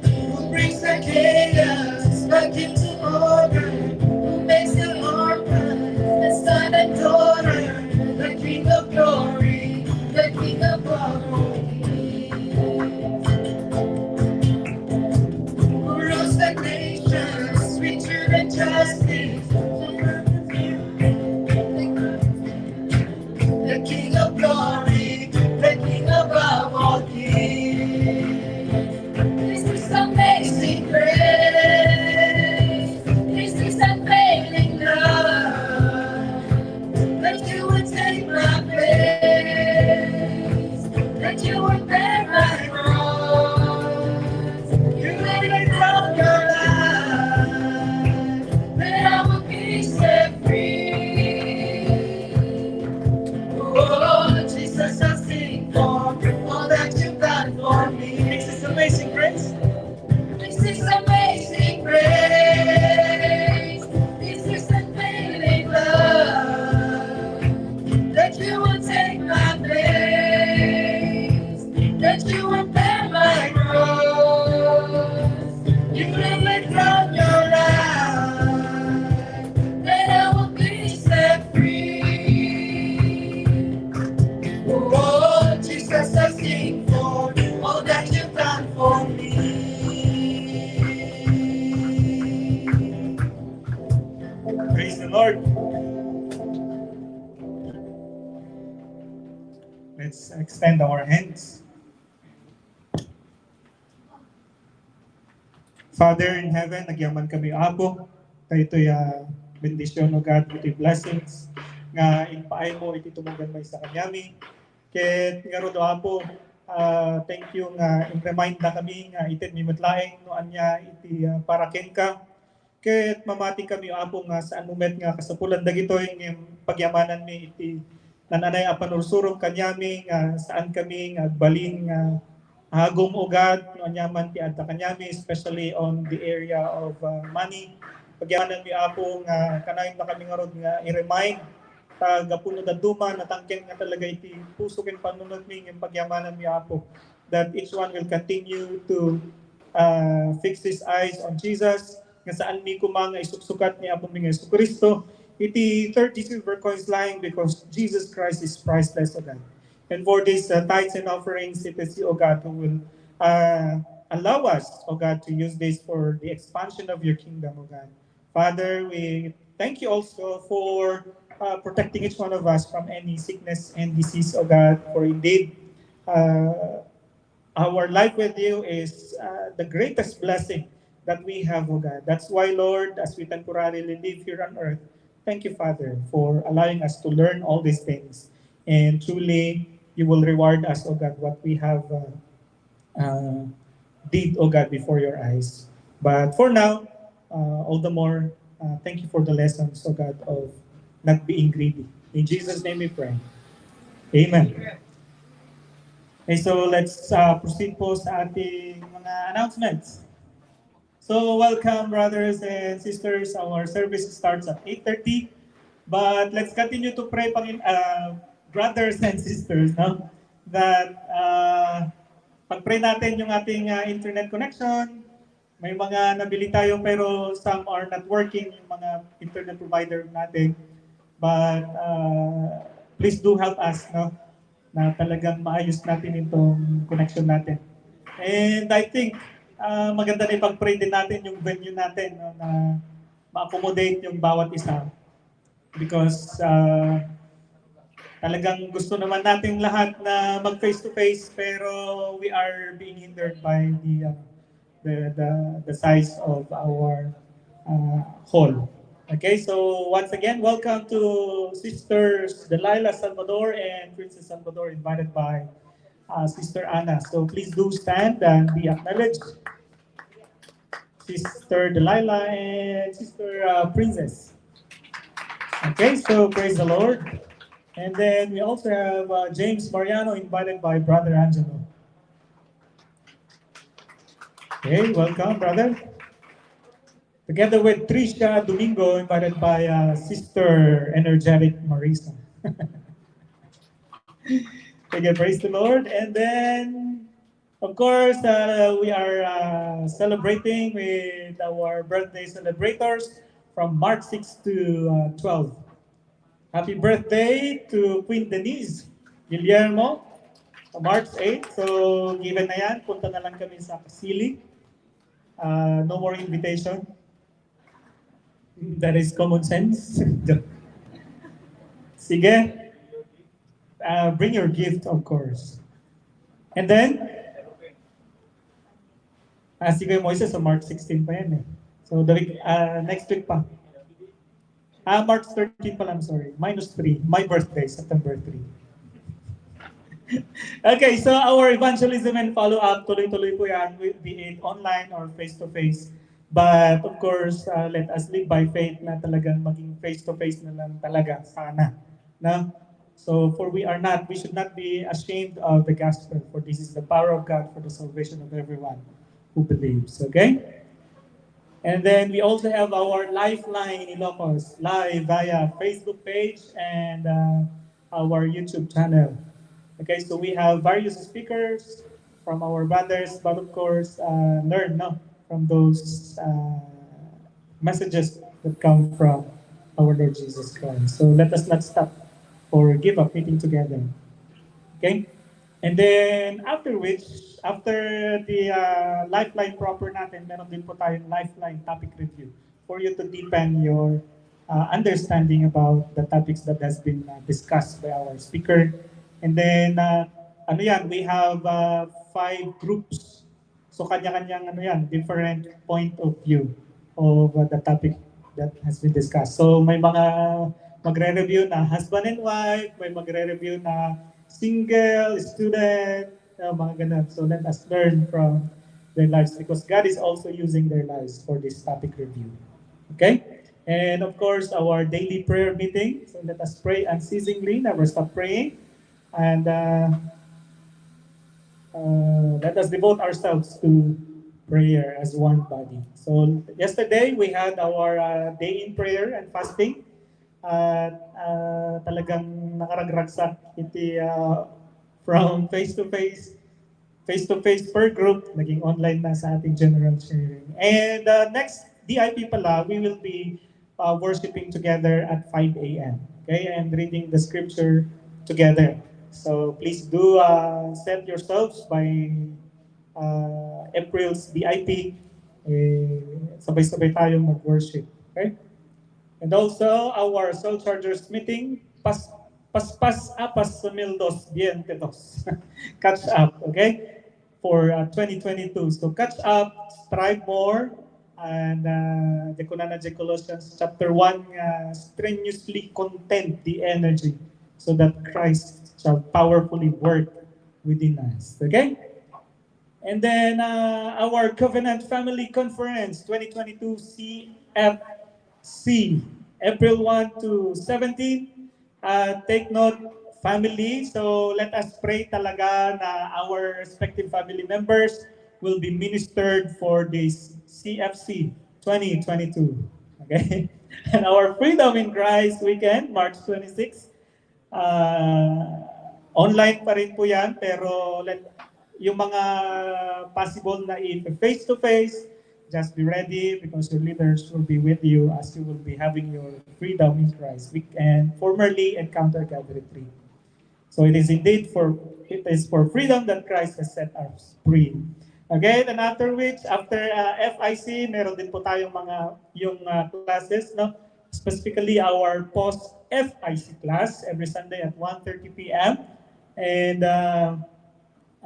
Who brings the chaos back into order? Who makes the orphans the son and daughter? The King of glory, the King of glory. Who rules the nations with truth and justice? The King of glory, the King above all kings. This is amazing grace. Lord. Let's extend our hands. Father in heaven, agyaman kami, Apo. Daytoy a bendision, O God, daytoy blessings nga impaaymo iti tumugan maysa kaniami. Ket ngarud, O Apo, ah, thank you nga in-remind na kami nga itedmi met laeng no ania iti, ah, para kenka. Ket mamati kami, O Apo, nga saan mo met nga kasapulan dagitoy ngem pagyamananmi iti nananay a panursurom kaniami nga saan kami nga agbalin nga agum, O God, no ania man ti adda kaniami, especially on the area of, uh, money. Pagyamananmi, Apo, nga kanayon na kami ngarud nga i-remind ta gapu no dadduma, natangken nga talaga iti puso ken panunotmi, ngem pagyamananmi, Apo, that each one will continue to, uh, fix his eyes on Jesus, nga saanmi koma nga isuksukat ni Apomi nga Jesu-Cristo iti thirty silver coins laeng, because Jesus Christ is priceless, O God. And for these, uh, tithes and offerings, it is you, O God, who will, uh, allow us, O God, to use this for the expansion of your kingdom, O God. Father, we thank you also for, uh, protecting each one of us from any sickness and disease, O God. For indeed, uh, our life with you is, uh, the greatest blessing that we have, O God. That's why, Lord, as we temporarily live here on earth, thank you, Father, for allowing us to learn all these things. And truly, you will reward us, O God, what we have, uh, uh, did, O God, before your eyes. But for now, uh, all the more, uh, thank you for the lessons, O God, of not being greedy. In Jesus' name we pray. Amen. Okay, so let's, uh, proceed po sa ating mga announcements. So, welcome, brothers and sisters. Our service starts at eight thirty. But let's continue to pray, pangin-, uh, brothers and sisters, no? That, uh, pag-pray natin yung ating, uh, internet connection. May mga nabili tayo pero some are not working, yung mga internet provider natin. But, uh, please do help us, no? Na talagang maayos natin itong connection natin. And I think, ah, maganda na ipag-pray din natin yung venue natin, no, na ma-accommodate yung bawat isa. Because, ah, talagang gusto naman natin lahat na mag face to face, pero we are being hindered by the, ah, the, the, the size of our, uh, hall. Okay, so once again, welcome to Sisters Delilah Salvador and Princess Salvador, invited by, uh, Sister Anna. So please do stand and be acknowledged. Sister Delilah and Sister, uh, Princess. Okay, so praise the Lord. And then we also have, uh, James Mariano, invited by Brother Angelo. Okay, welcome, brother. Together with Tricia Domingo, invited by, uh, Sister Energetic Marisa. Okay, praise the Lord. And then, of course, uh, we are, uh, celebrating with our birthday celebrators from March six to, uh, twelve. Happy birthday to Queen Denise Guillermo, March eight. So, given na yan, punta na lang kami sa Kasili. Uh, no more invitation. That is common sense. Sige. Uh, bring your gift, of course. And then, ah, si Kuya Moises, sa March sixteen pa yan eh. So, the week, ah, next week pa. Ah, March thirteen pala, I'm sorry. Minus three. My birthday, September three. Okay, so our evangelism and follow-up, tuloy-tuloy po yan, be it online or face-to-face. But of course, uh, let us live by faith na talagang maging face-to-face na lang talaga, sana. No? So, for we are not, we should not be ashamed of the gospel, for this is the power of God for the salvation of everyone who believes. Okay? And then we also have our Lifeline Ilocos live via Facebook page and, uh, our YouTube channel. Okay, so we have various speakers from our brothers, but of course, uh, learn, no, from those, uh, messages that come from our Lord Jesus Christ. So let us not stop or give up meeting together. Okay? And then after which, after the, uh, Lifeline proper natin, meron din po tayong Lifeline topic review for you to deepen your uh, understanding about the topics that has been uh, discussed by our speaker. And then, uh, ano yan, we have uh, five groups. So, kanya-kanyang ano yan, different point of view of uh, the topic that has been discussed. So, may mga magre-review na husband and wife, may magre-review na single, student, uh, mga ganun. So, let us learn from their lives because God is also using their lives for this topic review. Okay? And of course, our daily prayer meeting. So, let us pray unceasingly, never stop praying. And uh, uh, let us devote ourselves to prayer as one body. So yesterday we had our uh, day in prayer and fasting. At uh, talagang nakaragragsak iti uh, from face to face, face to face per group, naging online na sa ating general sharing. And uh, next D I P pala, we will be uh, worshiping together at five a m. Okay, and reading the scripture together. So please do uh, set yourselves by uh, April's D I P. Eh, sabay-sabay tayong mag-worship. Okay? And also, our Soul Chargers meeting, pas paspas apas sa mil dos, veinte dos. Catch up, okay? For uh, twenty twenty-two. So catch up, strive more, and uh, di ko na na Colossians chapter one, uh, strenuously contend the energy so that Christ shall powerfully work within us. Okay? And then uh, our Covenant Family Conference twenty twenty-two C F C, April one to seventeen. Uh, take note, family. So let us pray talaga na our respective family members will be ministered for this C F C twenty twenty-two. Okay? And our Freedom in Christ weekend, March twenty-six. Uh, online pa rin po yan, pero let, yung mga possible na if face to face, just be ready because your leaders will be with you as you will be having your Freedom in Christ weekend, formerly Encounter Gathering three. So it is indeed for it is for freedom that Christ has set us free. Again, and after which, after uh, F I C, meron din po tayong mga yung uh, classes, no? Specifically our post F I C class every Sunday at one thirty p m and uh,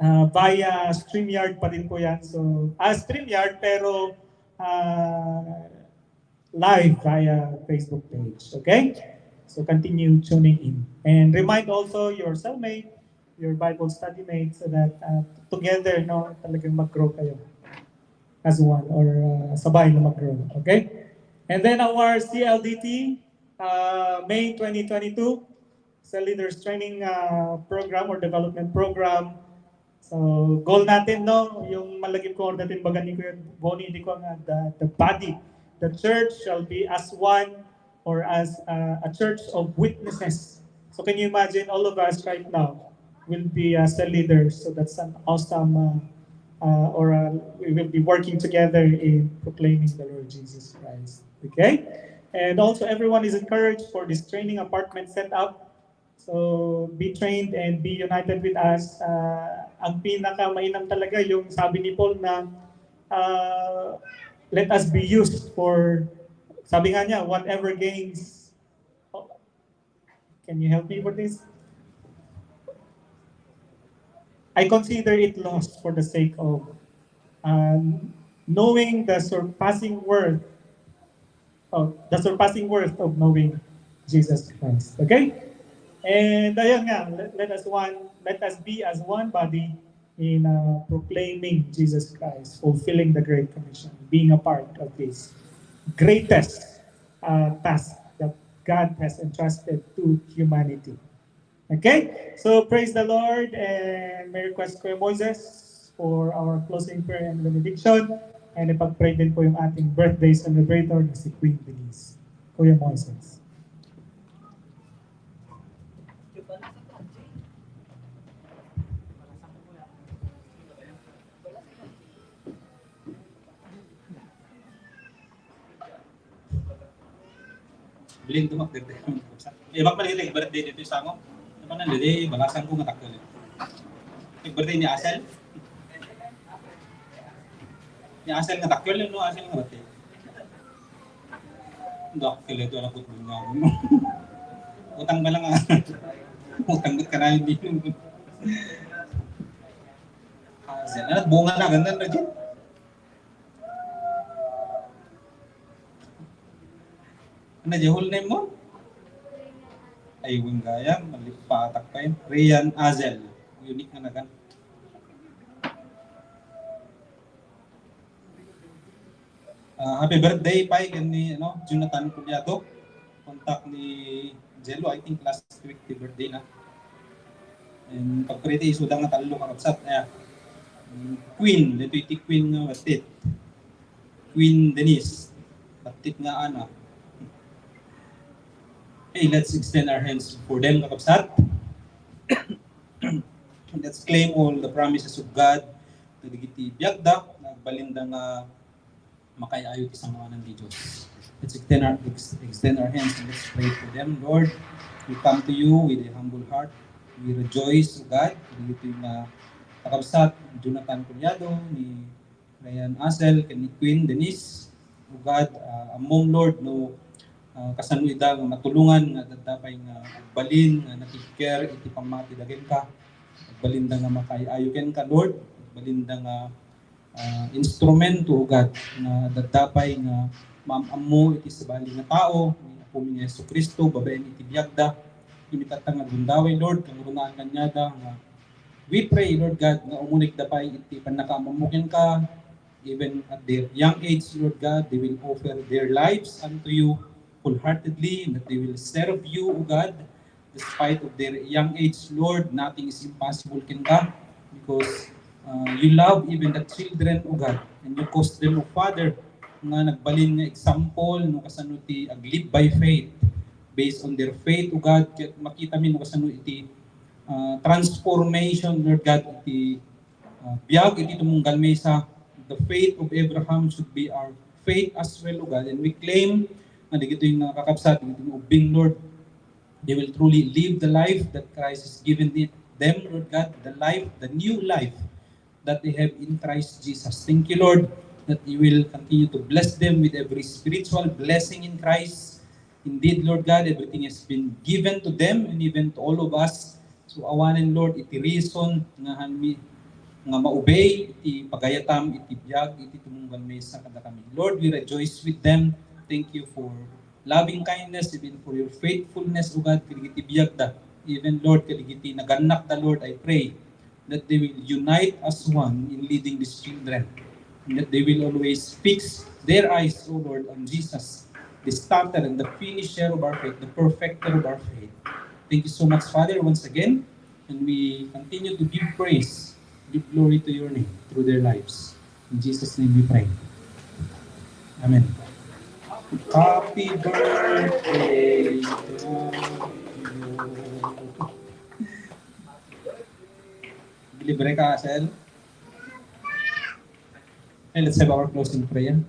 uh, via StreamYard pa din po yan. So, ah, StreamYard pero uh, live via Facebook page. Okay? So continue tuning in. And remind also your cellmate, your Bible study mate so that uh, together, no, talagang mag-grow kayo as one or uh, sabay na mag-grow. Okay? And then our C L D T, uh, May twenty twenty-two, sa Leaders Training uh, Program or Development Program. So, goal natin, no, yung malagip ko, or dating bagan ni Kuya Bonnie, hindi ko nga, the, the body, the church shall be as one or as uh, a church of witnesses. So can you imagine all of us right now will be uh, cell leaders. So that's an awesome, uh, uh, or uh, we will be working together in proclaiming the Lord Jesus Christ. Okay? And also everyone is encouraged for this training apartment setup. So be trained and be united with us. Uh, ang pinakamainam talaga yung sabi ni Paul na uh, let us be used for, sabi nga niya, whatever gains. Oh, can you help me with this? I consider it lost for the sake of uh, knowing the surpassing worth of the surpassing worth of knowing Jesus Christ. Okay? And ayun nga, let, let us one, let us be as one body in uh, proclaiming Jesus Christ, fulfilling the Great Commission, being a part of this greatest uh, task that God has entrusted to humanity. Okay? So praise the Lord and may request Kuya Moises for our closing prayer and benediction. And ipag-pray din po yung ating birthday celebrator na si Queen Denise. Kuya Moises. Bilin to mag-birthday. Eh, bak balik birthday dito sa mo. Ano na dili, balasan ko nga takkel. Birthday ni Asel. Ni Asel nga takkel, no, Asel nga birthday. Dakkel ito, anak ko, bunga mo. Utang na lang, ah. Utang ka na, hindi. Ah, sana, bunga na, ganda na dyan. Ano dyan, whole name mo? Ay, wing gaya, malipatak pa yun. Rian Azel. Unique na nagan. Ah, happy birthday, Pai, ken ni, ano, Jonathan Culiado. Kontak ni Jello, I think last week ti birthday na. And pagpiriti, isuda nga tallo, kakabsat. Ayan. Mm, Queen, dito iti Queen nga batit. Queen Denise. Batit nga ana. Hey, let's extend our hands for them, kakabsat. Let's claim all the promises of God. Dagiti biagda, nagbalinda nga makaay-ayo ti sangoanan ti Dios. Let's extend our, ex-, extend our hands and let's pray for them. Lord, we come to you with a humble heart. We rejoice, O God, dagitoy nga kakabsat, Jonathan Culiado, ni Ryan Asel, ken ni Queen Denise. O God, ah, ammom, Lord, no, ah, kasano ida nga matulongan nga dadda pay nga agbalin, nga nakikare iti pammatida kenka. Agbalinda nga makaay-ayo kenka, Lord. Agbalinda nga ah, instrumento, O God, nga dadda pay nga maam-ammo iti sabali nga tao, ni Apomi nga Jesu-Cristo, babaen iti biagda. Imbitatta nga gundaway, Lord, kangrunaan kaniada nga we pray, Lord God, nga umunikda pay iti pannakaam-ammo kenka, even at their young age, Lord God, they will offer their lives unto you wholeheartedly, and that they will serve you, O God, despite of their young age, Lord, nothing is impossible kenka because, uh, you love even the children, O God, and you cause them, O Father, nga nagbalin nga example no kasano ti aglive by faith. Based on their faith, O God, ket makita mi no kasano iti, uh, transformation, Lord God, iti, uh, biag iti tumunggal maysa. The faith of Abraham should be our faith as well, O God, and we claim nga dagitoy nga kakabsat, dagitoy nga ubbing, Lord, they will truly live the life that Christ has given the-, them, Lord God, the life, the new life that they have in Christ Jesus. Thank you, Lord, that you will continue to bless them with every spiritual blessing in Christ. Indeed, Lord God, everything has been given to them and even to all of us. So, awanen, Lord, iti reason nga hanmi nga maubay iti pagayatam iti biag iti tumunggal maysa kadakami. Lord, we rejoice with them. Thank you for loving kindness, even for your faithfulness, O God, kadagiti biagda. Even, Lord, kadagiti nagannakda, Lord, I pray that they will unite as one in leading these children, and that they will always fix their eyes, O Lord, on Jesus, the starter and the finisher of our faith, the perfecter of our faith. Thank you so much, Father, once again, and we continue to give praise, give glory to your name through their lives. In Jesus' name we pray. Amen. Happy birthday to you. Libre ka, Sel. And let's have our closing prayer.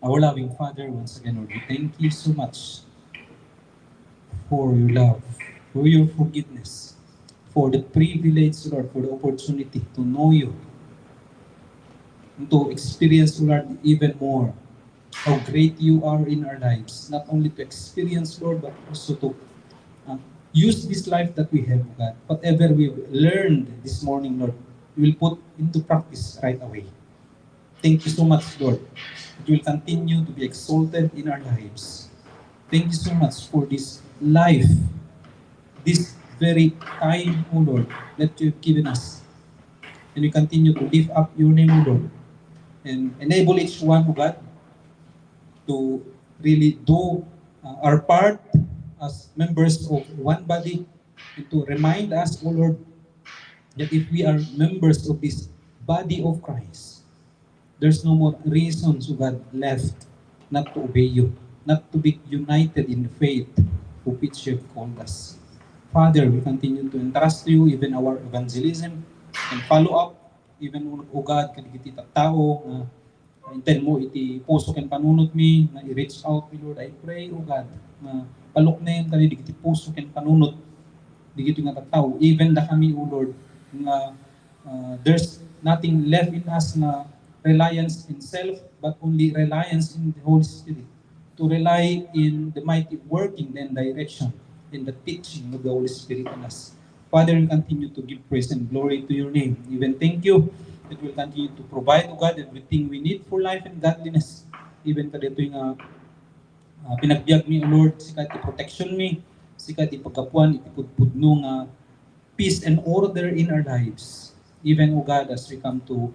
Our loving Father, once again, Lord, we thank you so much for your love, for your forgiveness, for the privilege, Lord, for the opportunity to know you, and to experience, Lord, even more how great you are in our lives. Not only to experience, Lord, but also to, uh, use this life that we have, God. Whatever we've learned this morning, Lord, we will put into practice right away. Thank you so much, Lord. It will continue to be exalted in our lives. Thank you so much for this life, this very time, O Lord, that you have given us. And we continue to lift up your name, O Lord, and enable each one, O God, to really do, uh, our part as members of one body, and to remind us, O Lord, that if we are members of this body of Christ, there's no more reasons, O God, left not to obey you, not to be united in the faith for which you have called us. Father, we continue to entrust to you even our evangelism and follow up, even, O God, kadagiti tattao nga inted mo iti puso ken panunotmi nga i-reach out mi, Lord. I pray, O God, nga paluknen kadi dagiti puso ken panunot dagiti nga tattao, even dakami, O Lord, nga, uh, there's nothing left in us nga reliance in self, but only reliance in the Holy Spirit to rely in the mighty working and direction in the teaching of the Holy Spirit in us. Father, we continue to give praise and glory to your name. Even thank you that you will continue to provide, O God, everything we need for life and godliness. Even kadaytoy nga, ah, pinagbiag mi, O Lord, sika ti protection mi, sika ti paggapuan iti pudpudno nga peace and order in our lives. Even, O God, as we come to,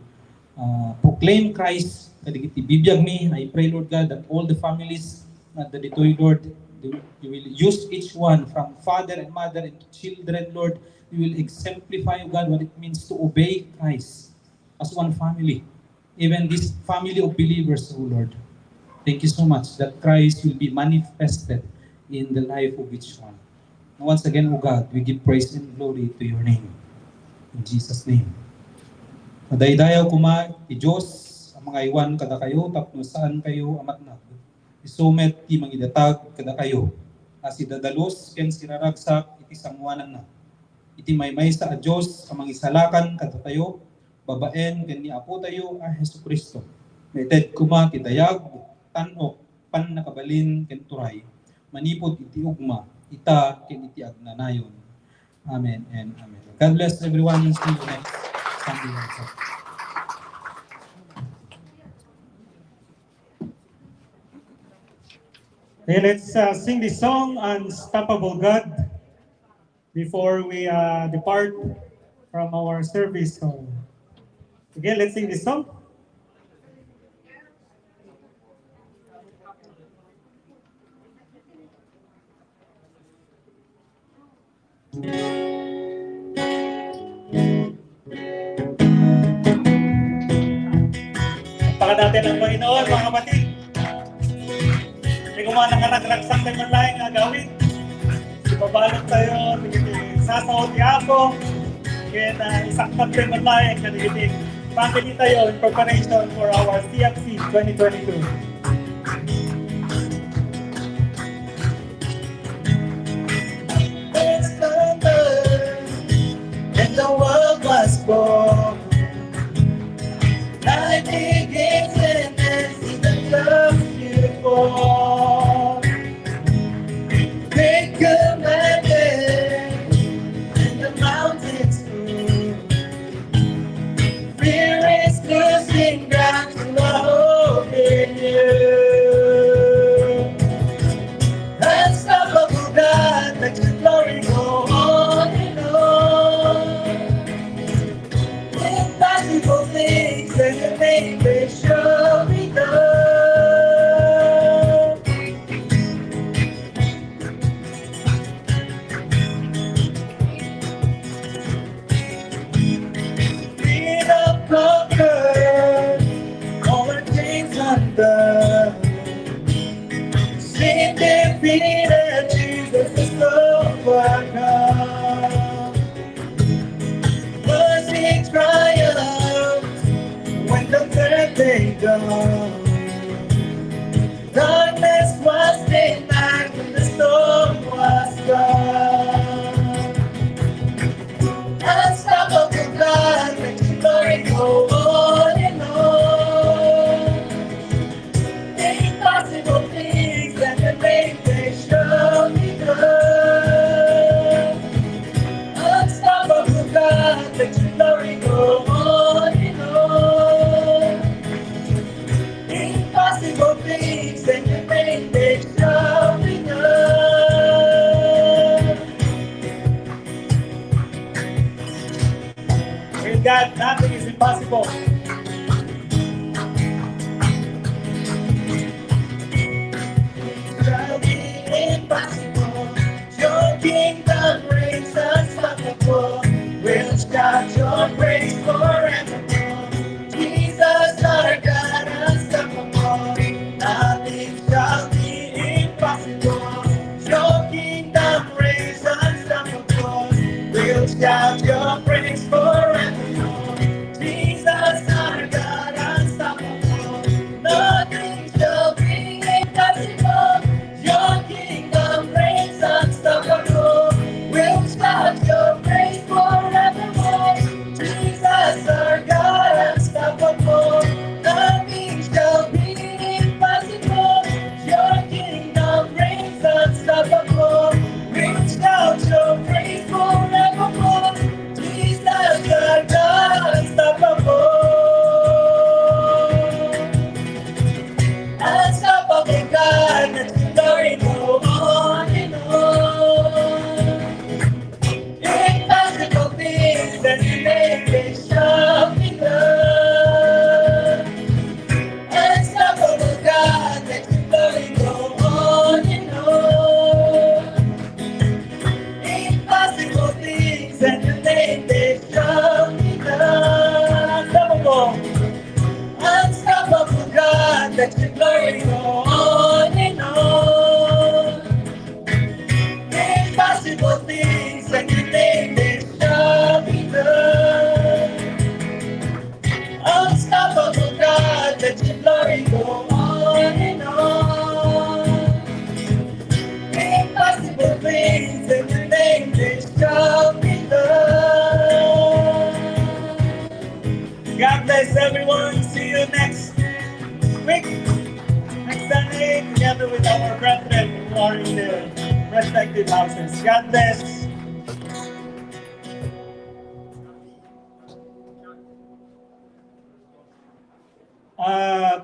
uh, proclaim Christ kadagiti bibiag mi, I pray, Lord God, that all the families, uh, that ditoy, Lord, they will, you will use each one from father and mother and children, Lord. You will exemplify, O God, what it means to obey Christ as one family, even this family of believers, O Lord. Thank you so much that Christ will be manifested in the life of each one. And once again, O God, we give praise and glory to your name. In Jesus' name. Madaydayaw koma ti Dios a mangaywan kadakayo tapno saan kayo a matnag. Isu met ti mangidatag kadakayo a sidadalus ken siraragsak iti sangoananna. Iti maymaysa a Dios a mangisalakan kadatayo babaen ken ni Apotayo a Jesu-Cristo. Maited koma ti dayag, tan-ok, pannakabalin ken turay, manipud iti ugma, ita ken iti agnanayon. Amen and amen. God bless everyone and see you next Sunday. Okay, let's, uh, sing the song Unstoppable God before we, uh, depart from our service. So, again, let's sing this song. Palakpakan natin ang Panginoon, mga kapatid. Di ko man nakaragsak tayo man laeng agawid. Ipabalot tayo, tigiti sasaw ti Apo. Kaya na isaktan tayo man laeng, kadigiti family tayo in preparation for our C F C twenty twenty-two. It's the birth and the world was born. Life begins and ends in the just before. Big commandment and the mountains move. Fear is losing ground to our hope in you. Unstoppable God, let your glory go on and on. Impossible things that your name may show me done. Freedom conquered, all our chains undone. Sin defeated, Jesus is overcome. Mercy triumphs when the third day dawned. Darkness was denied when the storm was gone. Unstoppable God, let your glory go on and on. Impossible things that the name they show me done. Unstoppable God, let your glory go on and on. are in their respective houses. God bless. Uh,